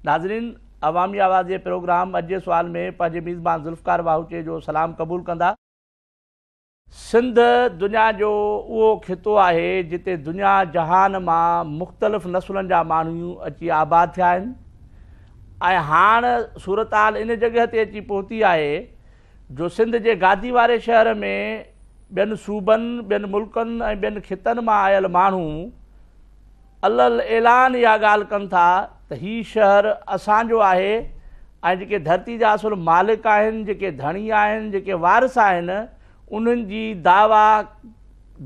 ناظرين عوامي آواز جي پروگرام اڄ جي سوال ۾ پنهنجي ميزبان ذوالفقار واهوچي جو سلام قبول ڪندا. سنڌ دنيا جو اهو خطو آهي جتي دنيا جهان مان مختلف نسلن جا ماڻهو اچي آباد ٿيا آهن ۽ هاڻ صورتحال ان جڳهه تي اچي پهتي آهي جو سنڌ جي گادي واري شهر ۾ ٻين صوبن، ٻين ملڪن ۽ ٻين خطن مان آيل ماڻهو علي الاعلان اها ڳالهه ڪن ٿا ته هي شهر اسان جو آهي ۽ جيڪي ڌرتي جا اصل مالڪ آهن، جيڪي ڌڻي آهن، جيڪي وارث آهن، انهن جي دعويٰ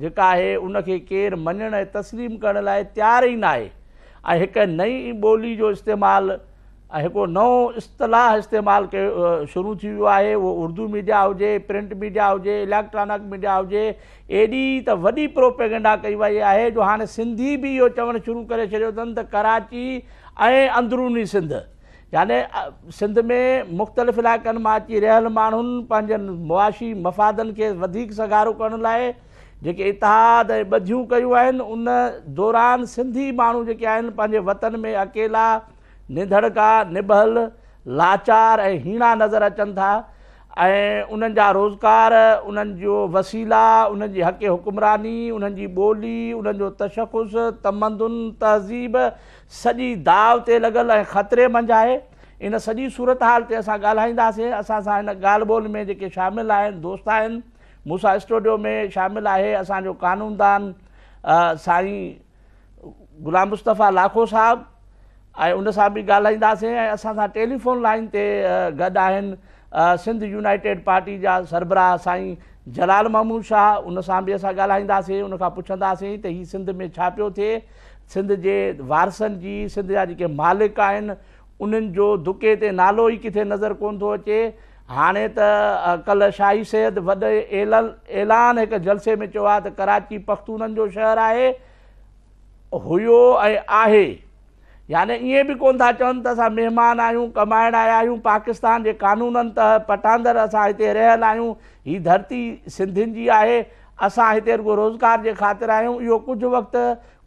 جيڪا آهي ان کي ڪير مڃڻ ۽ تسليم ڪرڻ لاء تيار ئي ناهي ۽ هڪ نئين ٻولي جو استعمال ۽ هڪڙو نئون اصطلاح استعمال ڪيو شروع ٿي ويو آهي اهو اردو ميڊيا هجي، پرنٽ ميڊيا هجي، اليڪٽرانڪ ميڊيا هجي، ايڏي ته وڏي پروپيگنڊا ڪئي وئي آهي جو هاڻي سنڌي به اهو چوڻ شروع ڪري ڇڏيو اٿن ته ڪراچي ۽ اندروني سنڌ يعني سنڌ ۾ مختلف علائقن مان اچي رهيل ماڻهن پنهنجن معاشي مفادن کي وڌيڪ سگهارو ڪرڻ لاء جيڪي اتحاد ۽ ٻڌيون ڪيون آهن ان دوران سنڌي ماڻهو جيڪي آهن پنهنجي وطن ۾ اڪيلا نڌڻڪا، نٻهل، لاچار ۽ هيڻا نظر اچن ٿا ۽ انهن جا روزگار، انهن جو وسيلا، انهن جي حق حڪمراني، انهن جي ٻولي، انهن جو تشخص، تمدن، تهذيب سڄي داء تي لڳل ۽ خطري منجهه آهي. ان سڄي صورتحال تي اسان ڳالهائينداسين. اسان سان هن ڳالهه ٻولهه ۾ جيڪي شامل آهن دوست آهن. مون سان اسٽوڊيو ۾ شامل آهي اسان جو قانوندان سائين غلام مصطفيٰ لاکو صاحب ۽ ان سان به ڳالهائينداسين ۽ اسان سان ٽيليفون لائين تي گڏ آهن سنڌ يونائيٽيڊ پارٽي جا سربراهه سائين جلال محمود شاهه ان سان به اسان ڳالهائينداسين ان کان پڇنداسين ته هي سنڌ ۾ ڇا پيو ٿئي سنڌ جي وارثن جي سنڌ جا جيڪي مالڪ آهن انهن جو دڪي تي نالو ئي ڪٿي نظر ڪون ٿو اچي هاڻي ته ڪلهه شاهي سيد وڏي اعلان هڪ جلسي ۾ چيو آهي ته ڪراچي پختونن جو شهر آهي هيو ۽ آهي. يعني ائين به ڪونه ٿا چون ته اسان مهمان آهيون، ڪمائڻ آيا آهيون، پاڪستان جي قانونن تحت پٽاندر اسان هتي رهيل آهيون، هي ڌرتي سنڌين جي آهي، اسان هتي رڳو روزگار جي خاطر آهيون، اهو ڪجهه وقت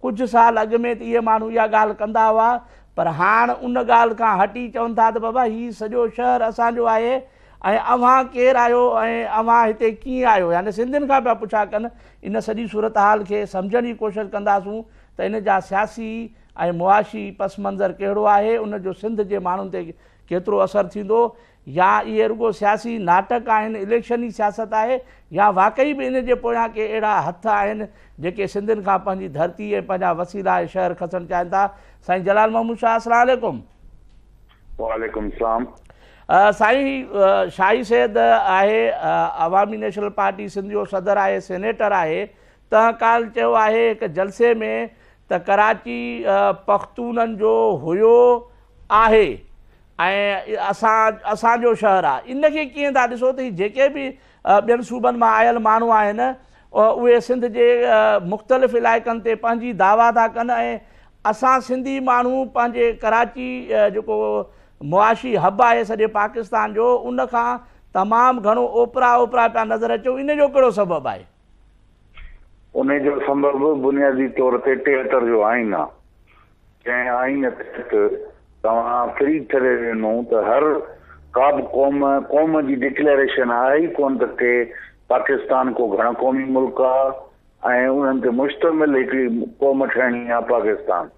ڪجهه سال اڳ ۾ ته اهي ماڻهو اها ڳالهه ڪندا هئا پر هاڻ ان ڳالهه کان هٽي چون ٿا ته بابا هي سڄو شهر اسان جو آهي ۽ اوهان ڪير آهيو ۽ اوهان هتي ڪيئن آيو يعني سنڌين کان پيا پڇا ڪن ان سڄي صورتحال کي سمجهڻ جي ڪوشش ڪنداسون ته ان جا سياسي ۽ معاشي پس منظر ڪهڙو آهي ان جو سنڌ جي ماڻهن تي ڪيترو اثر ٿيندو يا اهي رڳو سياسي ناٽڪ آهن اليڪشني سياست آهي يا واقعي به ان جي پويان ڪي اهڙا هٿ آهن جيڪي سنڌين کان پنهنجي ڌرتي ۽ پنهنجا وسيلا ۽ شهر کسڻ چاهين ٿا سائين جلال محمود شاهه السلام عليڪم. وعليڪم السلام. سائين شاهي سيد آهي عوامي نيشنل پارٽي سنڌ جو صدر آهي سينيٽر آهي تنهن ڪالهه چيو آهي هڪ جلسي ۾ ته ڪراچي پختونن جو هيو آهي ۽ اسان اسان جو شهر آهي ان کي ڪيئن ٿا ڏسو ته هي جيڪي به ٻين صوبن مان آيل ماڻهو آهن اهي سنڌ جي مختلف علائقن تي پنهنجي دعويٰ ٿا ڪن ۽ اسان سنڌي ماڻهو پنهنجي ڪراچي جيڪو معاشي حب آهي سڄي پاڪستان جو ان کان تمام گهڻو اوپرا اوپرا پيا نظر اچون ان جو ڪهڙو سبب آهي؟ انهي جو سبب بنيادي طور تي 73 جو آئين آ جنهن آئين تحت توهان فري ڇڏي ڏنو ته هر ڪا به قوم قوم جي ڊڪليريشن آهي ئي ڪونه ته ڪي پاڪستان ڪو گهڻ قومي ملڪ آ ۽ انهن تي مشتمل هڪڙي قوم ٺهڻي آ پاڪستان.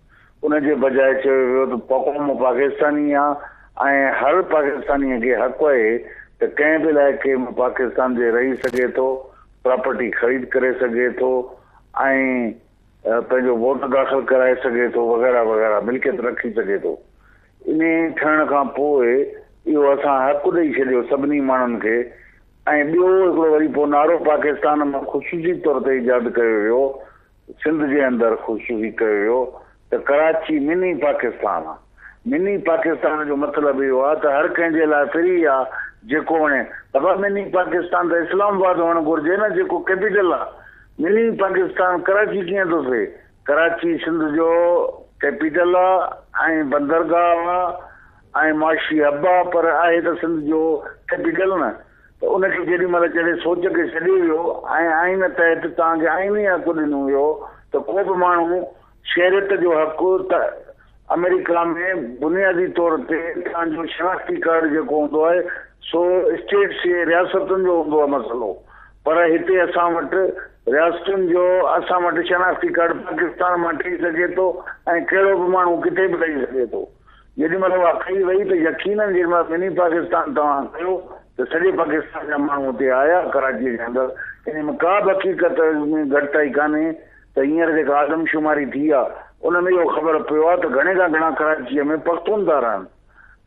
ان جي بجاء چيو ويو ته قوم پاڪستاني آ ۽ هر پاڪستاني کي حق اهي ته ڪنهن به علائقي ۾ پاڪستان جي رهي سگهي ٿو، پراپرٽي خريد ڪري سگهي ٿو ۽ پنهنجو ووٽ داخل ڪرائي سگهي ٿو وغيره وغيره ملڪيت رکي سگهي ٿو. انهي ٺهڻ کان پوء اهو اسان حق ڏئي ڇڏيو سڀني ماڻهن کي ۽ ٻيو هڪڙو وري پوء نعرو پاڪستان مان خصوصي طور تي ايجاد ڪيو ويو، سنڌ جي اندر خصوصي ڪيو ويو ته ڪراچي مني پاڪستان آ. مني پاڪستان جو مطلب اهو آ ته هر ڪنهن جي لاء فري آ جيڪو وڻي. بابا مني پاڪستان ته اسلام آباد هئڻ گهرجي نه جيڪو ڪيپيٽل آ. مني پاڪستان ڪراچي ڪيئن ٿو ٿئي؟ ڪراچي سنڌ جو ڪيپيٽل آ ۽ بندرگاهه آ. ۽ معاشي حب آ پر آهي ته سنڌ جو ڪيپيٽل نه ته ان کي جيڏي مهل چڙهي سوچ کي ڇڏيو ويو ۽ آئين تحت توهان کي آئيني حق ڏنو ويو ته ڪو به ماڻهو شهريت جو حق ته آمريڪا ۾ بنيادي طور تي توهان جو شناختي ڪارڊ جيڪو هوندو آهي سو اسٽيٽس جي رياستن جو هوندو آهي مسئلو پر هتي اسان وٽ رياستن جو اسان وٽ شناختي ڪارڊ پاڪستان مان ٺهي سگهي ٿو ۽ ڪهڙو به ماڻهو ڪٿي به رهي سگهي ٿو. جيڏي مهل اها ڪئي وئي ته يقينن جيڏي مهل مني پاڪستان توهان ڪيو ته سڄي پاڪستان جا ماڻهو اتي آيا ڪراچيء جي اندر انهي ۾ ڪا به حقيقت ۾ گهٽتائي ڪانهي ته هينئر جيڪا آدمشماري ٿي آ ان ۾ اهو خبر پيو آ ته گهڻي کان گهڻا ڪراچيء ۾ پختون ٿا رهن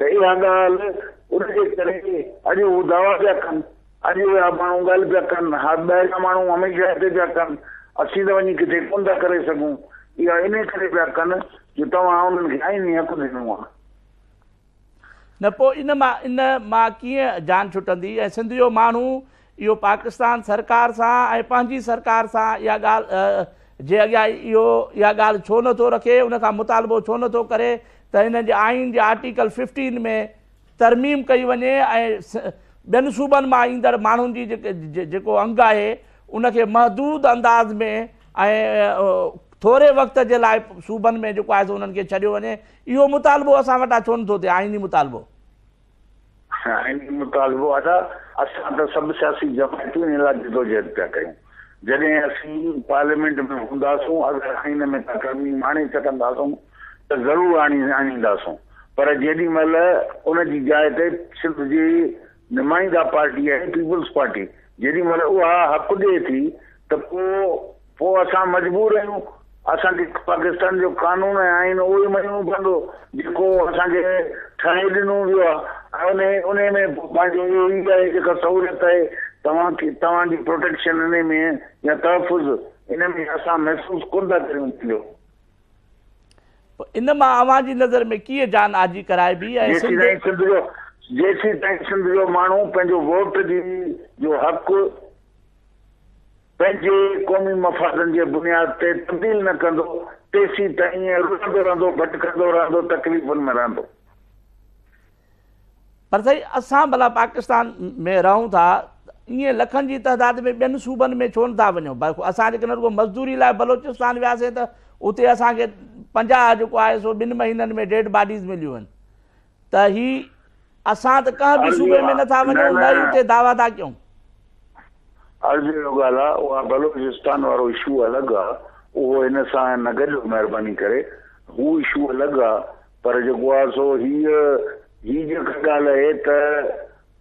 ته اها ڳالهه ان جي ڪري اڄ هو دعويٰ پيا ڪن اڄ اها ماڻهو ڳالهه پيا ڪن ها ٻاهريان ماڻهو هميشه هتي پيا ڪن اسين ته وڃي ڪٿي ڪونه ٿا ڪري سگهون اها انهي ڪري پيا ڪن جو توهان انهن کي آئيني حق ڏنو آ. نه پوء ان مان ان مان ڪيئن جان ڇٽندي ۽ سنڌ جو ماڻهو اهو پاڪستان سرڪار سان ۽ پنهنجي سرڪار سان اها ڳالهه جي اڳيان اهو اها ڳالهه ڇو نه ٿو رکي ان کان مطالبو ڇو نه ٿو ڪري ته هنن جي آئين جي آرٽيڪل ففٽين ۾ ترميم ڪئي وڃي ۽ ٻين صوبن مان ايندڙ ماڻهن جي جيڪو انگ آهي ان کي محدود انداز ۾ ۽ ٿوري وقت جي لاء صوبن ۾ جيڪو آهي سو انهن کي ڇڏيو وڃي اهو مطالبو اسان وٽان ڇو نٿو ٿئي آئيني مطالبو؟ آئيني مطالبو ادا اسان ته سڀ سياسي جماعتون ان لاء جدوجهد پيا ڪيون جڏهن اسين پارليامينٽ ۾ هونداسون اگر آئين ۾ ڪا ترميم آڻي سگهنداسون ته ضرور آڻي آڻينداسون پر جيڏي مهل ان جي جاء تي سنڌ جي نمائنده پارٽي آهي پيپلز پارٽي جيڏي مهل اها حق ڏئي ٿي ته پوء پوء اسان مجبور آهيون اسان کي پاڪستان جو قانون ۽ آئين اهو ئي مڃڻو پوندو جيڪو اسان کي ٺاهي ڏنو ويو آهي ۽ انهي انهي ۾ پنهنجو اهو ئي آهي جيڪا سهولت آهي توهان کي توهان جي پروٽيڪشن انهي ۾ يا تحفظ ان ۾ اسان محسوس ڪونه ٿا ڪريون پنهنجو. پوء ان مان اوهان جي نظر ۾ ڪيئن جان آجي ڪرائبي ۽ سنڌ. جيسيتائين سنڌ جو جيسيتائين سنڌ جو ماڻهو پنهنجو ووٽ جي جو حق پنهنجي قومي مفادن جي بنياد تي تبديل نه ڪندو تيسيتائين ائين رلندو رهندو ڀٽڪندو رهندو تڪليفن ۾ رهندو. پر سائين اسان ڀلا پاڪستان ۾ رهون ٿا ائين لکن جي تعداد ۾ ٻين صوبن ۾ ڇو نٿا وڃون اسان جيڪڏهن رڳو مزدوري لاء بلوچستان وياسين ته اتي اسان کي 50 جيڪو آهي سو ٻن مهينن ۾ ڊيڊ باڊيز مليون آهن ته هي اسان ته ڪنهن به صوبي ۾ نٿا وڃون نه ئي اتي دعويٰ ٿا ڪيون. عرض اهو ڳالهه آ اها بلوچستان وارو اشو الڳ آ اهو هن سان نه گڏيو مهرباني ڪري هو اشو الڳ آ پر جيڪو آ سو هيء هي جيڪا ڳالهه آهي ته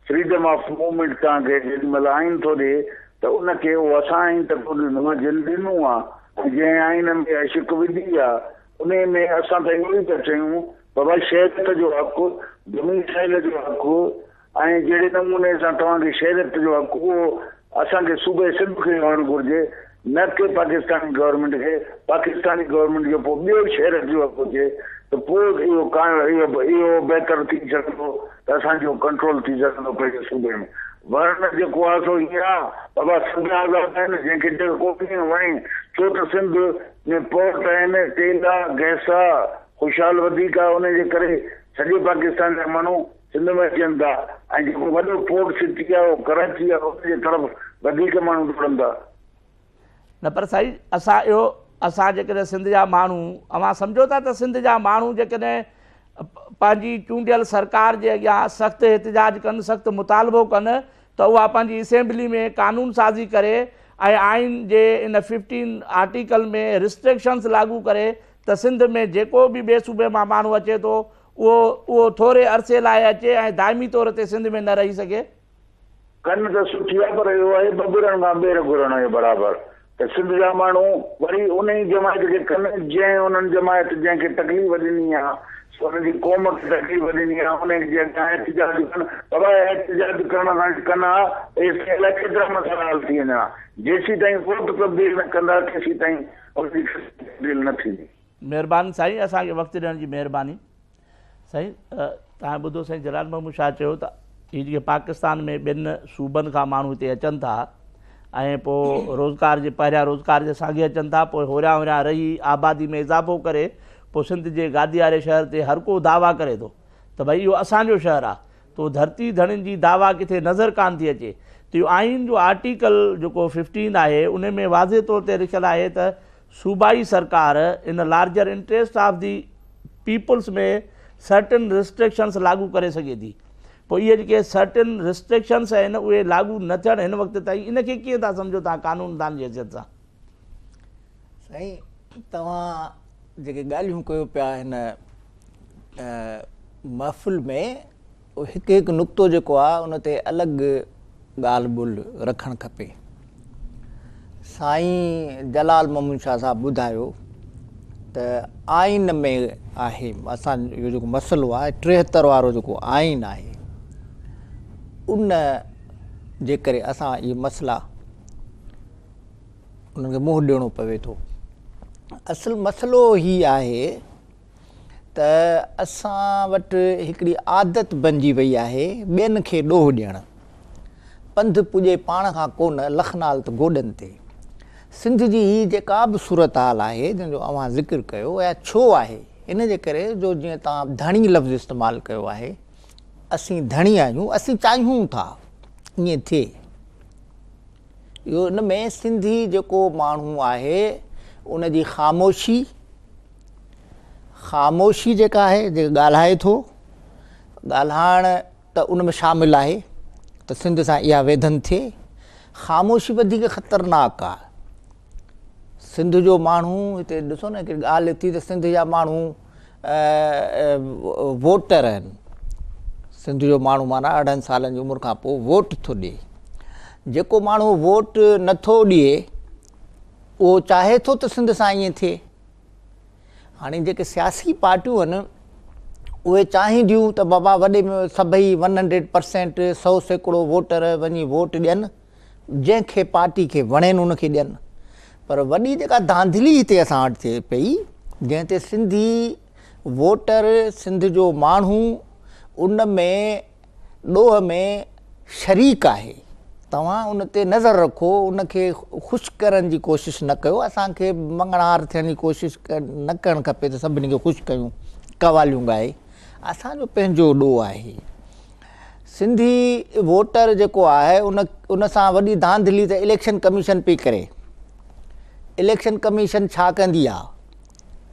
فريڊم آف موومينٽ توهان کي جيڏي مهل آئين ٿو ڏي ته ان کي اهو اسان آئين ته ڪونه ڏنو آهي جن ڏنو آهي ۽ جنهن آئين ۾ اها شق وڌي آهي انهي ۾ اسان ته اهو ئي پيا چيون بابا شهريت جو حق ڊوميسائل جو حق ۽ جهڙي نموني سان توهان کي شهريت جو حق اهو اسان کي صوبي سنڌ کي هئڻ گهرجي نه ڪي پاڪستاني گورنمينٽ کي، پاڪستاني گورنمينٽ جو پوء ٻيو شهريت جو حق هجي ته پوء اهو اهو اهو بهتر ٿي سگهندو ته اسان جو ڪنٽرول ٿي سگهندو پنهنجي صوبي ۾ ورنه جيڪو آهي سو هيئن آهي بابا سنڌ آزاد آهي نه جنهن کي جيڪو ڪيئن وڻي ڇو ته سنڌ ۾ پورٽ آهن تيل آهي گئس آهي خوشحال وڌيڪ آهي ان جي ڪري سڄي پاڪستان جا ماڻهو سنڌ ۾ اچن ٿا ۽ جيڪو وڏو پورٽ سٽي آهي اهو ڪراچي آهي ان جي طرف وڌيڪ ماڻهو ڊوڙن ٿا. نه پر سائين اسان اهو اسان جيڪڏهن سنڌ جا ماڻهو اوهان سمجهو ٿا ته سنڌ جا ماڻهو جيڪڏهن پنهنجي چونڊيل سرڪار جي اڳيان سخت احتجاج ڪن سخت مطالبو ڪن ته اها پنهنجي اسيمبلي ۾ قانون سازي ڪري ۽ آئين جي ان ففٽين آرٽيڪل ۾ ريسٽرڪشنز لاڳو ڪري ته سنڌ ۾ جيڪو به ٻئي صوبي مان ماڻهو اچي ٿو اهو اهو ٿوري عرصي لاء اچي ۽ دائمي طور تي سنڌ ۾ نه رهي سگهي. ڪن ته سٺي آ پر اهو آهي ٻٻرن کان ٻير گهرڻ جي برابر ته سنڌ جا ماڻهو وري انهي جماعت کي ڪن جنهن انهن جماعت جنهن کي تڪليف ڏني آ سو ان جي قوم کي تڪليف ڏني آ انهي جي اڳيان احتجاج ڪن بابا احتجاج ڪرڻ سان ڪن ها ايستائين الائي ڪيترا مسئلا حل ٿي وڃن ها جيسيتائين ووٽ تبديل نه ڪندا تيسيتائين ان جي تبديل نه ٿيندي. مهربان سائين اسان کي وقت ڏيڻ جي مهرباني سائين توهان ٻڌو سائين جلال محمود شاهه چيو ته هي جيڪي پاڪستان ۾ ٻين صوبن کان ماڻهو هتي اچن ٿا ۽ پوء روزگار جي پهريان روزگار جي سانگي اچن ٿا پوء هوريان هوريان رهي آبادي ۾ اضافو ڪري پوء سنڌ جي گادي واري شهر تي هر ڪو دعويٰ ڪري ٿو ته ڀئي اهو اسان جو شهر آهي ته ڌرتي ڌڻين جي دعويٰ ڪٿي نظر ڪانه ٿي اچي ته اهو آئين جو آرٽيڪل جيڪو ففٽين آهي ان ۾ واضح طور تي لکيل آهي ته صوبائي سرڪار in larger interest of the peoples ۾ certain restrictions لاڳو ڪري سگهي ٿي. پوء اهي جيڪي سرٽن ريسٽرڪشنس آهن اهي لاڳو نه ٿيڻ هن وقت تائين ان کي ڪيئن ٿا سمجهو توهان قانون دان جي حيثيت سان؟ سائين توهان جيڪي ڳالهيون ڪيو پيا هن محفل ۾ هڪ هڪ نقطو جيڪو آهي ان تي الڳ ڳالهه ٻولهه رکڻ کپي. سائين جلال محمود شاهه صاحب ٻڌايو ته آئين ۾ آهي اسان اهو جيڪو مسئلو آهي 73 وارو جيڪو آئين آهي ان جي ڪري اسان اهي مسئلا انهن کي منهن ڏيڻو پوي ٿو. اصل مسئلو هي آهي ته اسان وٽ هڪڙي عادت بنجي وئي آهي ٻين کي ڏوهه ڏيڻ. پنڌ پڄي پاڻ کان ڪونه، لکنال ته گوڏن تي. سنڌ جي هي جيڪا به صورتحال آهي جنهن جو اوهان ذڪر ڪيو اها ڇو آهي؟ ان جي ڪري جو جيئن توهان ڌڻي لفظ استعمال ڪيو آهي، اسين ڌڻي آهيون، اسين چاهيون ٿا ائين ٿئي. اهو ان ۾ سنڌي جيڪو ماڻهو آهي ان جي خاموشي، خاموشي جيڪا آهي جيڪا ڳالهائي ٿو، ڳالهائڻ ته ان ۾ شامل آهي ته سنڌ سان اها ويڌن ٿئي. خاموشي وڌيڪ خطرناڪ آهي. سنڌ جو ماڻهو هتي ڏسو نه هڪڙي ڳالهه ٿي ته سنڌ جا ماڻهو ووٽر آهن. سنڌ جو ماڻهو معنيٰ 18 سالن جي عمر کان پوء ووٽ ٿو ڏئي. جيڪو ماڻهو ووٽ نٿو ڏئي اهو چاهي ٿو ته سنڌ سان ائين ٿئي. هاڻي جيڪي سياسي پارٽيون آهن اهي چاهينديون ته بابا وڏي ۾ سڀئي 100% 100% ووٽر وڃي ووٽ ڏين، جنهن کي پارٽي کي وڻين ان کي ڏين. پر وڏي جيڪا ڌانڌلي هتي اسان وٽ ٿئي پئي جنهن تي سنڌي ووٽر، سنڌ جو ماڻهو ان ۾ ڏوهه ۾ شريڪ آهي. توهان ان تي نظر رکو، ان کي خوش ڪرڻ جي ڪوشش نه ڪيو. اسان کي مڱڻهار ٿيڻ جي ڪوشش نه ڪرڻ کپي ته سڀني کي خوش ڪيون، قواليون ڳائي. اسان جو پنهنجو ڏوهه آهي. سنڌي ووٽر جيڪو آهي ان سان وڏي ڌانڌلي ته اليڪشن ڪميشن پئي ڪري. اليڪشن ڪميشن ڇا ڪندي آهي؟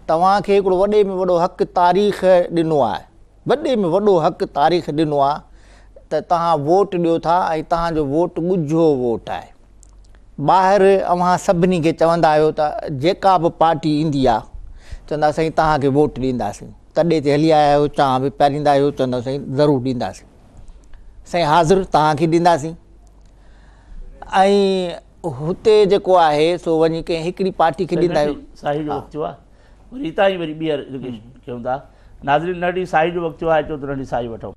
توهان کي هڪڙو وڏي ۾ وڏو حق تاريخ ڏنو آهي. وڏي ۾ وڏو حق تاريخ ڏنو آ ته توهان ووٽ ڏيو ٿا ۽ توهان جو ووٽ ڳجهو ووٽ آهي. ٻاهر اوهان سڀني کي چوندا آهيو ته جيڪا به پارٽي ايندي آ چوندا سائين توهان کي ووٽ ڏينداسين. تڏي تي هلي آيا آهيو چانهه به پياريندا آهيو چوندا سائين ضرور ڏينداسين. سائين حاضر توهان کي ڏينداسين. ۽ هتي جيڪو آهي سو وڃي ڪنهن هڪڙي پارٽي کي ڏيندا آهيو. ساهي جو وقت ٿيو آ. وري هتان ئي وري ٻيهر ڪيون ٿا. ناظرين ننڍي ساهي جو وقت ٿيو آهي اچو ته ننڍي ساهي وٺون.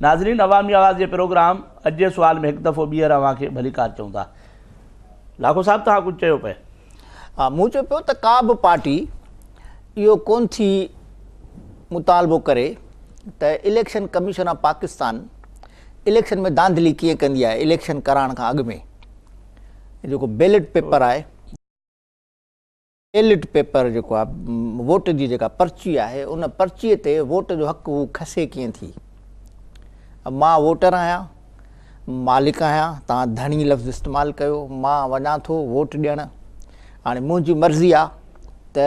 ناظرين عوامي آواز جي پروگرام اڄ جي سوال ۾ هڪ دفعو ٻيهر اوهان کي ڀليڪار چئون ٿا. لاکو صاحب توهان ڪجهه چيو پئي. ها مون چيو پيو ته ڪا به پارٽي اهو ڪون ٿي مطالبو ڪري ته election commission of Pakistan election ۾ ڌانڌلي ڪيئن ڪندي آهي اليڪشن ڪرائڻ کان اڳ ۾ جيڪو بيلٽ پيپر آهي. بيلٽ پيپر جيڪو آهي ووٽ جي جيڪا پرچي آهي ان پرچي تي ووٽ جو حق هو کسي ڪيئن ٿي؟ مان ووٽر آهيان، مالڪ آهيان، توهان ڌڻي لفظ استعمال ڪيو، مان وڃان ٿو ووٽ ڏيڻ، هاڻي منهنجي مرضي آهي ته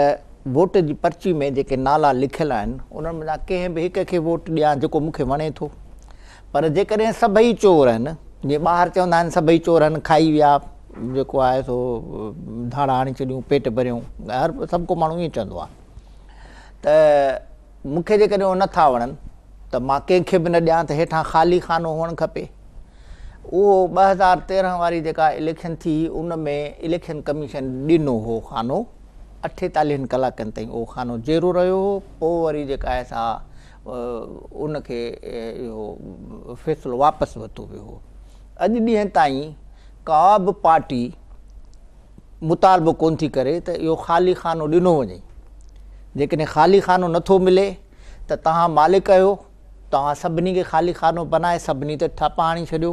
ووٽ جي پرچي ۾ جيڪي نالا لکيل آهن انهن منجهان ڪنهن به هڪ کي ووٽ ڏيان جيڪو مون کي وڻي ٿو. پر جيڪڏهن سڀئي چور آهن، جيئن ٻاهر چوندا آهن سڀئي چور آهن، کائي ويا، جيڪو آهي سو ڌاڙا هڻي ڇڏيون، پيٽ ڀريون، هر سڀ ڪو ماڻهو ائين چوندو آهي ته مون کي جيڪڏهن اهي نٿا وڻن ته مان ڪنهن کي به نه ڏيان ته هيٺان خالي خانو هئڻ کپي. اهو 2013 واري جيڪا اليڪشن ٿي ان ۾ اليڪشن ڪميشن ڏنو هو خانو، 48 ڪلاڪن تائين اهو خانو جيئرو رهيو هو، پوء وري جيڪا آهي سا ان کي اهو فيصلو واپس ورتو ويو هو. اڄ ڏينهن تائين ڪا به پارٽي مطالبو ڪونه ٿي ڪري ته اهو خالي خانو ڏنو وڃي. جيڪڏهن خالي خانو نٿو ملي ته توهان مالڪ آهيو، توهان سڀني کي خالي خانو بنائي سڀني تي ٺپ هڻي ڇڏيو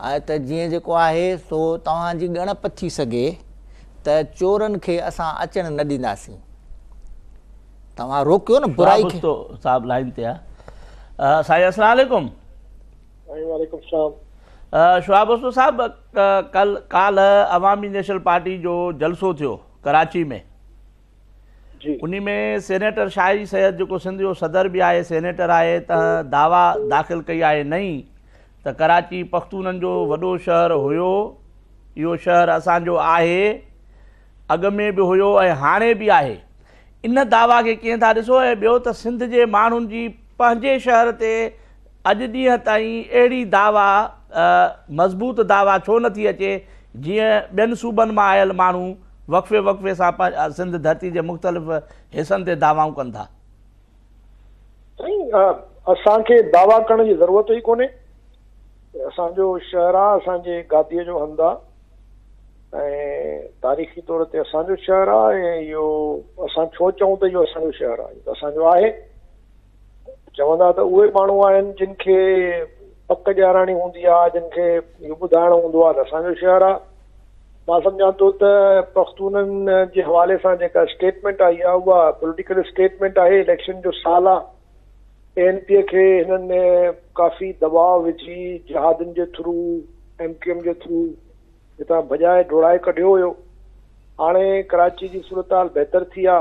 ۽ ته جيئن جيڪو آهي سو توهان جي ڳڻپ ٿي سگهي. ته چورن کي اسان اچڻ نه ڏينداسين. توهان روڪيو نه برائي کي. شهاب صاحب لائين تي آ. سائين السلام عليڪم. سائين وعليڪم السلام. شهاب اوستو صاحب ڪل ڪالهه عوامي نيشنل پارٽي جو جلسو ٿيو ڪراچي ۾. جي. انهي ۾ سينيٽر شاهي سيد جيڪو سنڌ جو صدر به آهي سينيٽر آهي ته دعويٰ داخل ڪئي آهي نئين ته ڪراچي پختونن جو وڏو شهر هيو اهو شهر اسان جو آهي اڳ ۾ به هيو ۽ هاڻي به آهي ان دعويٰ کي ڪيئن ٿا ڏسو ۽ ٻيو ته سنڌ جي ماڻهن جي پنهنجي شهر تي اڄ ڏينهن تائين اهڙي دعويٰ مضبوط دعويٰ ڇو نٿي اچي جيئن ٻين صوبن مان آيل ماڻهو وقفي وقفي سان سنڌ ڌرتي جي مختلف حصن تي دعوائون ڪن ٿا. سائين اسان کي دعويٰ ڪرڻ جي ضرورت ئي ڪونهي. اسان جو شهر آ، اسان جي گاديء جو هنڌ آ ۽ تاريخي طور تي اسان جو شهر آ ۽ اهو اسان ڇو چئون ته اهو اسان جو شهر آ، اهو ته اسان جو آهي. چوندا ته اهي ماڻهو آهن جن کي پڪ ڏيارائڻي هوندي آ، جن کي اهو ٻڌائڻو هوندو آ ته اسان جو شهر آ. مان سمجهان ٿو ته پختونن جي حوالي سان جيڪا اسٽيٽمينٽ آئي آ اها پوليٽيڪل اسٽيٽمينٽ آهي، اليڪشن جو سال آ، اي اين پي کي هنن ڪافي دٻاء وجهي جهادين جي ٿرو، ايم ڪيو ايم جي ٿرو هتان ڀڄائي ڊوڙائي ڪڍيو هيو. هاڻي ڪراچي جي صورتحال بهتر ٿي آ.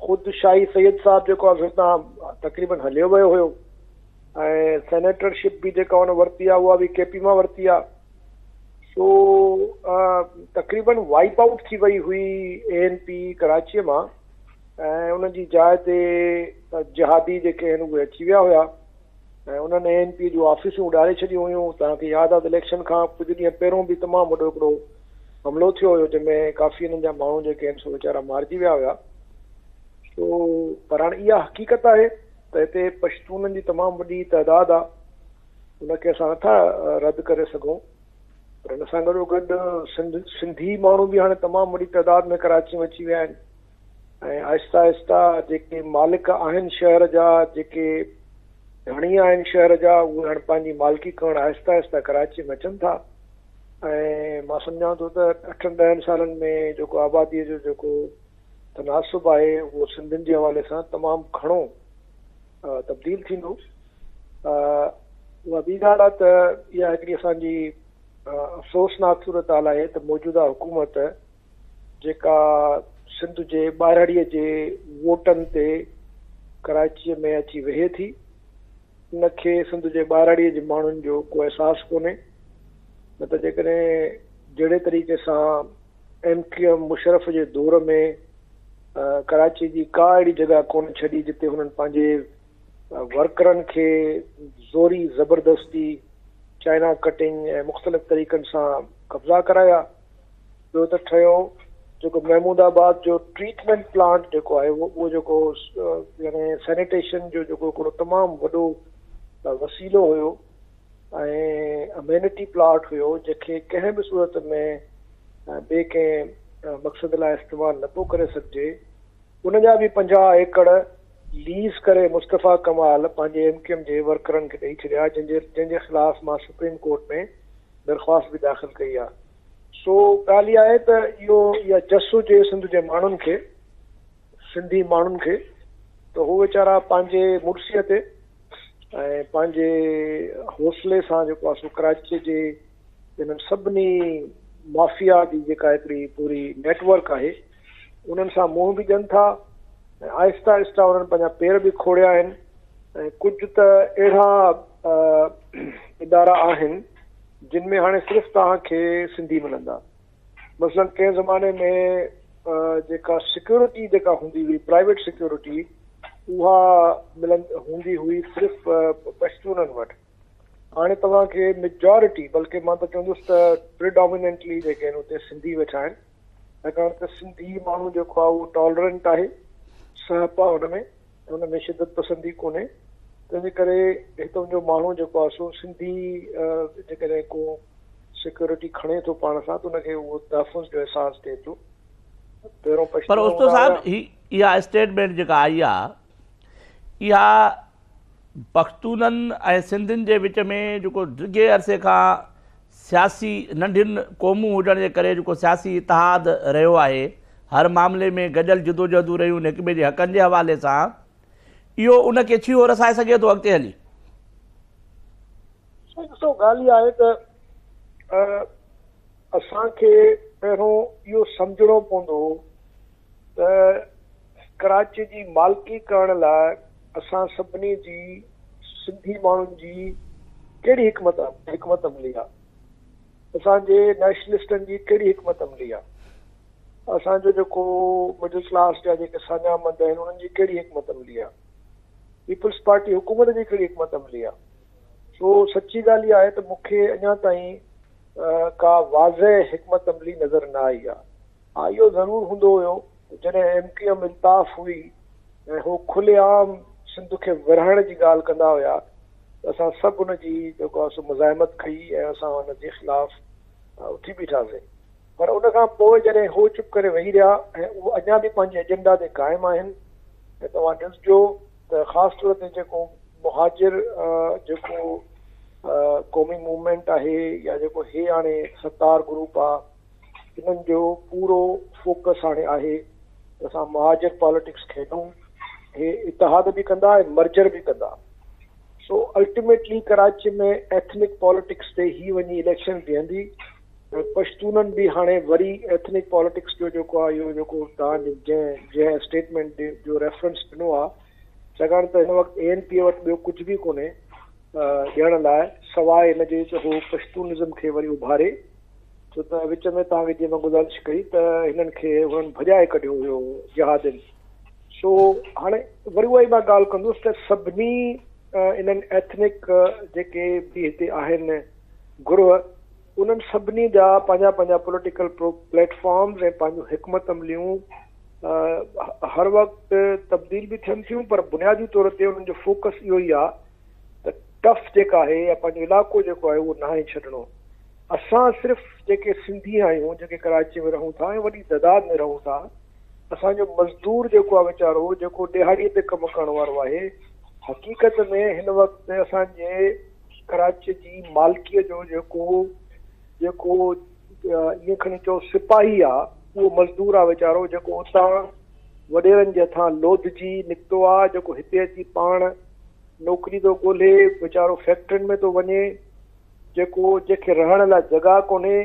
خود شاهي سيد صاحب جيڪو آهي سو هتان تقريبن هليو ويو هيو ۽ سينيٽر شپ به جيڪا هن ورتي آهي اها به ڪي پي مان ورتي آهي سو تقريبن وائپ آئوٽ ٿي وئي هئي اي اين پي ڪراچيء مان ۽ ان جي جاء تي جهادي جيڪي آهن اهي اچي ويا هيا ۽ انهن اي اين پي جون آفيسون اڏاري ڇڏيون هيون. توهان کي ياد آهي ته اليڪشن کان ڪجهه ڏينهن پهريون به تمام وڏو هڪڙو حملو ٿيو هيو جنهن ۾ ڪافي انهن جا ماڻهو جيڪي آهن سو ويچارا مارجي ويا هيا. سو پر هاڻي اها حقيقت آهي ته هتي پشتونن جي تمام وڏي تعداد آهي ان کي اسان نٿا رد ڪري سگهون پر ان سان گڏو گڏ سنڌ سنڌي ماڻهو به هاڻي تمام وڏي تعداد ۾ ڪراچي ۾ اچي ويا آهن. ۽ آهسته آهسته جيڪي مالڪ آهن شهر جا جيڪي ڌڻي آهن شهر جا اهي هاڻ پنهنجي مالڪي ڪرڻ آهسته آهسته ڪراچي ۾ اچن ٿا ۽ مان سمجهان ٿو ته اٺن ڏهن سالن ۾ جيڪو آبادي جو جيڪو تناسب آهي اهو سنڌين جي حوالي سان تمام گهڻو تبديل ٿيندو. اها ٻي ڳالهه آهي ته اها هڪڙي اسان جي افسوسناڪ صورتحال آهي ته موجوده حڪومت جيڪا سنڌ جي ٻاهراڙيء جي ووٽن تي ڪراچيء ۾ اچي ويهي ٿي، ان کي سنڌ جي ٻاهراڙيء جي ماڻهن جو ڪو احساس ڪونهي، نه ته جيڪڏهن جهڙي طريقي سان ايم ڪيو ايم مشرف جي دور ۾ ڪراچيء جي ڪا اهڙي جڳهه ڪونه ڇڏي جتي هنن پنهنجي ورڪرن کي زوري زبردستي چائنا ڪٽنگ ۽ مختلف طريقن سان قبضا ڪرايا. ٻيو ته ٺهيو جيڪو محمود آباد جو ٽريٽمينٽ پلانٽ جيڪو آهي اهو جيڪو يعني سينيٽيشن جو جيڪو هڪڙو تمام وڏو وسيلو هيو ۽ امينٽي پلاٽ هيو جنهن کي ڪنهن به صورت ۾ ٻئي ڪنهن مقصد لاء استعمال نه پيو ڪري سگهجي ان جا به 50 ايڪڙ ليز ڪري مصطفيٰ ڪمال پنهنجي ايم ڪيو ايم جي ورڪرن کي ڏئي ڇڏيا جنهن جي خلاف مان سپريم ڪورٽ ۾ درخواست به داخل ڪئي آهي. سو ڳالهه اها آهي ته اهو اها جس هجي سنڌ جي ماڻهن کي، سنڌي ماڻهن کي ته هو ويچارا پنهنجي مڙسيء تي ۽ پنهنجي حوصلي سان جيڪو آهي سو ڪراچيء جي انهن سڀني مافيا جي جيڪا هڪڙي پوري نيٽ ورڪ آهي انهن سان منهن به ڏين ٿا ۽ آهستي آهستي انهن پنهنجا پير به کوڙيا آهن ۽ ڪجهه ته اهڙا ادارا آهن جن ۾ هاڻي صرف توهان کي سنڌي ملندا. مثلاً ڪنهن زماني ۾ جيڪا سيڪيورٽي جيڪا هوندي هئي پرائيويٽ سيڪيورٽي اها ملن هوندي هئي صرف پشتونن وٽ. هاڻي توهان کي ميجارٽي بلڪه مان ته چوندس ته پريڊوميننٽلي جيڪي آهن اتي سنڌي ويٺا آهن. ڇاڪاڻ ته سنڌي ماڻهو جيڪو آهي اهو ٽالرنٽ آهي، سهپ آهي ان ۾. ان ۾ شدت پسندي ڪونهي تنهنجي ڪري هتان جو ماڻهو جيڪو آهي سو سنڌي جيڪڏهن ڪو سيڪيورٽي کڻي ٿو پاڻ سان ته ان کي اهو تحفظ جو احساس ٿئي ٿو پهريون پر پشتون اوستو هوندا صاحب هيا. هي اها اسٽيٽمينٽ جيڪا آئي آهي اها پختونن ۽ سنڌين جي وچ ۾ جيڪو ڊگهي عرصي کان سياسي ننڍين قومون هجڻ جي ڪري جيڪو سياسي اتحاد رهيو آهي، هر معاملي ۾ گڏيل جدوجهدون رهيون آهن هڪ ٻئي جي حقن جي حوالي سان، اهو ان کي ڇيهو رسائي سگهي ٿو اڳتي هلي. سائين ڏسو ڳالهه اها آهي ته اسان کي پهريون اهو سمجهڻو پوندو ته ڪراچي جي مالڪي ڪرڻ لاء اسان سڀني جي سنڌي ماڻهن جي ڪهڙي حڪمت حڪمت عملي آ؟ اسان جي نيشنلسٽن جي ڪهڙي حڪمت عملي آ؟ اسان جو جيڪو مڊل ڪلاس جا جيڪي ساڃاهه مند آهن انهن جي ڪهڙي حڪمت عملي آ؟ پيپلز پارٽي حڪومت جي ڪهڙي حڪمت عملي آ؟ سو سچي ڳالهه اها آهي ته مون کي اڃا تائين ڪا واضح حڪمت عملي نظر نه آئي آ. ها اهو ضرور هوندو هيو ته جڏهن ايم ڪيو ايم الطاف هئي ۽ هو کلي عام سنڌ کي ورهائڻ جي ڳالهه ڪندا هيا ته اسان سڀ ان جي جيڪو آهي سو مزاحمت ڪئي ۽ اسان ان جي خلاف اٿي بيٺاسين پر ان کان پوء جڏهن هو چپ ڪري ويهي رهيا ۽ اهو اڃا به پنهنجي ايجنڊا تي قائم آهن ۽ توهان ڏسجو ته خاص طور تي جيڪو مهاجر جيڪو قومي موومينٽ آهي يا جيڪو هي هاڻي ستار گروپ آهي انهن جو پورو فوڪس هاڻي آهي ته اسان مهاجر پاليٽڪس کيڏون، هي اتحاد به ڪندا ۽ مرجر به ڪندا. سو الٽيميٽلي ڪراچي ۾ ايٿنڪ پاليٽڪس تي هي وڃي اليڪشن بيهندي ۽ پشتونن به هاڻي وري ايٿنڪ پاليٽڪس جو جيڪو آهي اهو جيڪو توهان جنهن جنهن اسٽيٽمينٽ جو ريفرنس ڏنو آهي ڇاڪاڻ ته هن وقت اي اين پي وٽ ٻيو ڪجهه به ڪونهي ڏيڻ لاء سواء ان جي ته هو پشتونزم کي وري اڀاري. ڇو ته وچ ۾ توهان کي جيئن مان گذارش ڪئي ته هنن کي هنن ڀڄائي ڪڍيو هيو جهادين سو هاڻي وري اها ئي مان ڳالهه ڪندس ته سڀني انهن ايٿنڪ جيڪي به هتي آهن گروهه انهن سڀني جا پنهنجا پنهنجا پوليٽيڪل پليٽ فارمز ۽ پنهنجون حڪمت عمليون هر وقت تبديل به ٿين ٿيون پر بنيادي طور تي انهن جو فوڪس اهو ئي آهي ته ٽف جيڪا آهي يا پنهنجو علائقو جيڪو آهي اهو ناهي ڇڏڻو. اسان صرف جيڪي سنڌي آهيون جيڪي ڪراچي ۾ رهون ٿا ۽ وڏي تعداد ۾ رهون ٿا اسان جو مزدور جيڪو آهي ويچارو جيڪو ڏهاڙي تي ڪم ڪرڻ وارو آهي حقيقت ۾ هن وقت اسان جي ڪراچي جي مالڪي جو جيڪو جيڪو ائين کڻي چئو سپاهي آ اهو مزدور آ ويچارو جيڪو اتان وڏيرن جي هٿان لوڌجي نڪتو آ جيڪو هتي اچي پاڻ نوڪري ٿو ڳولهي ويچارو فيڪٽرين ۾ ٿو وڃي جيڪو جنهن کي رهڻ لاء جڳهه ڪونهي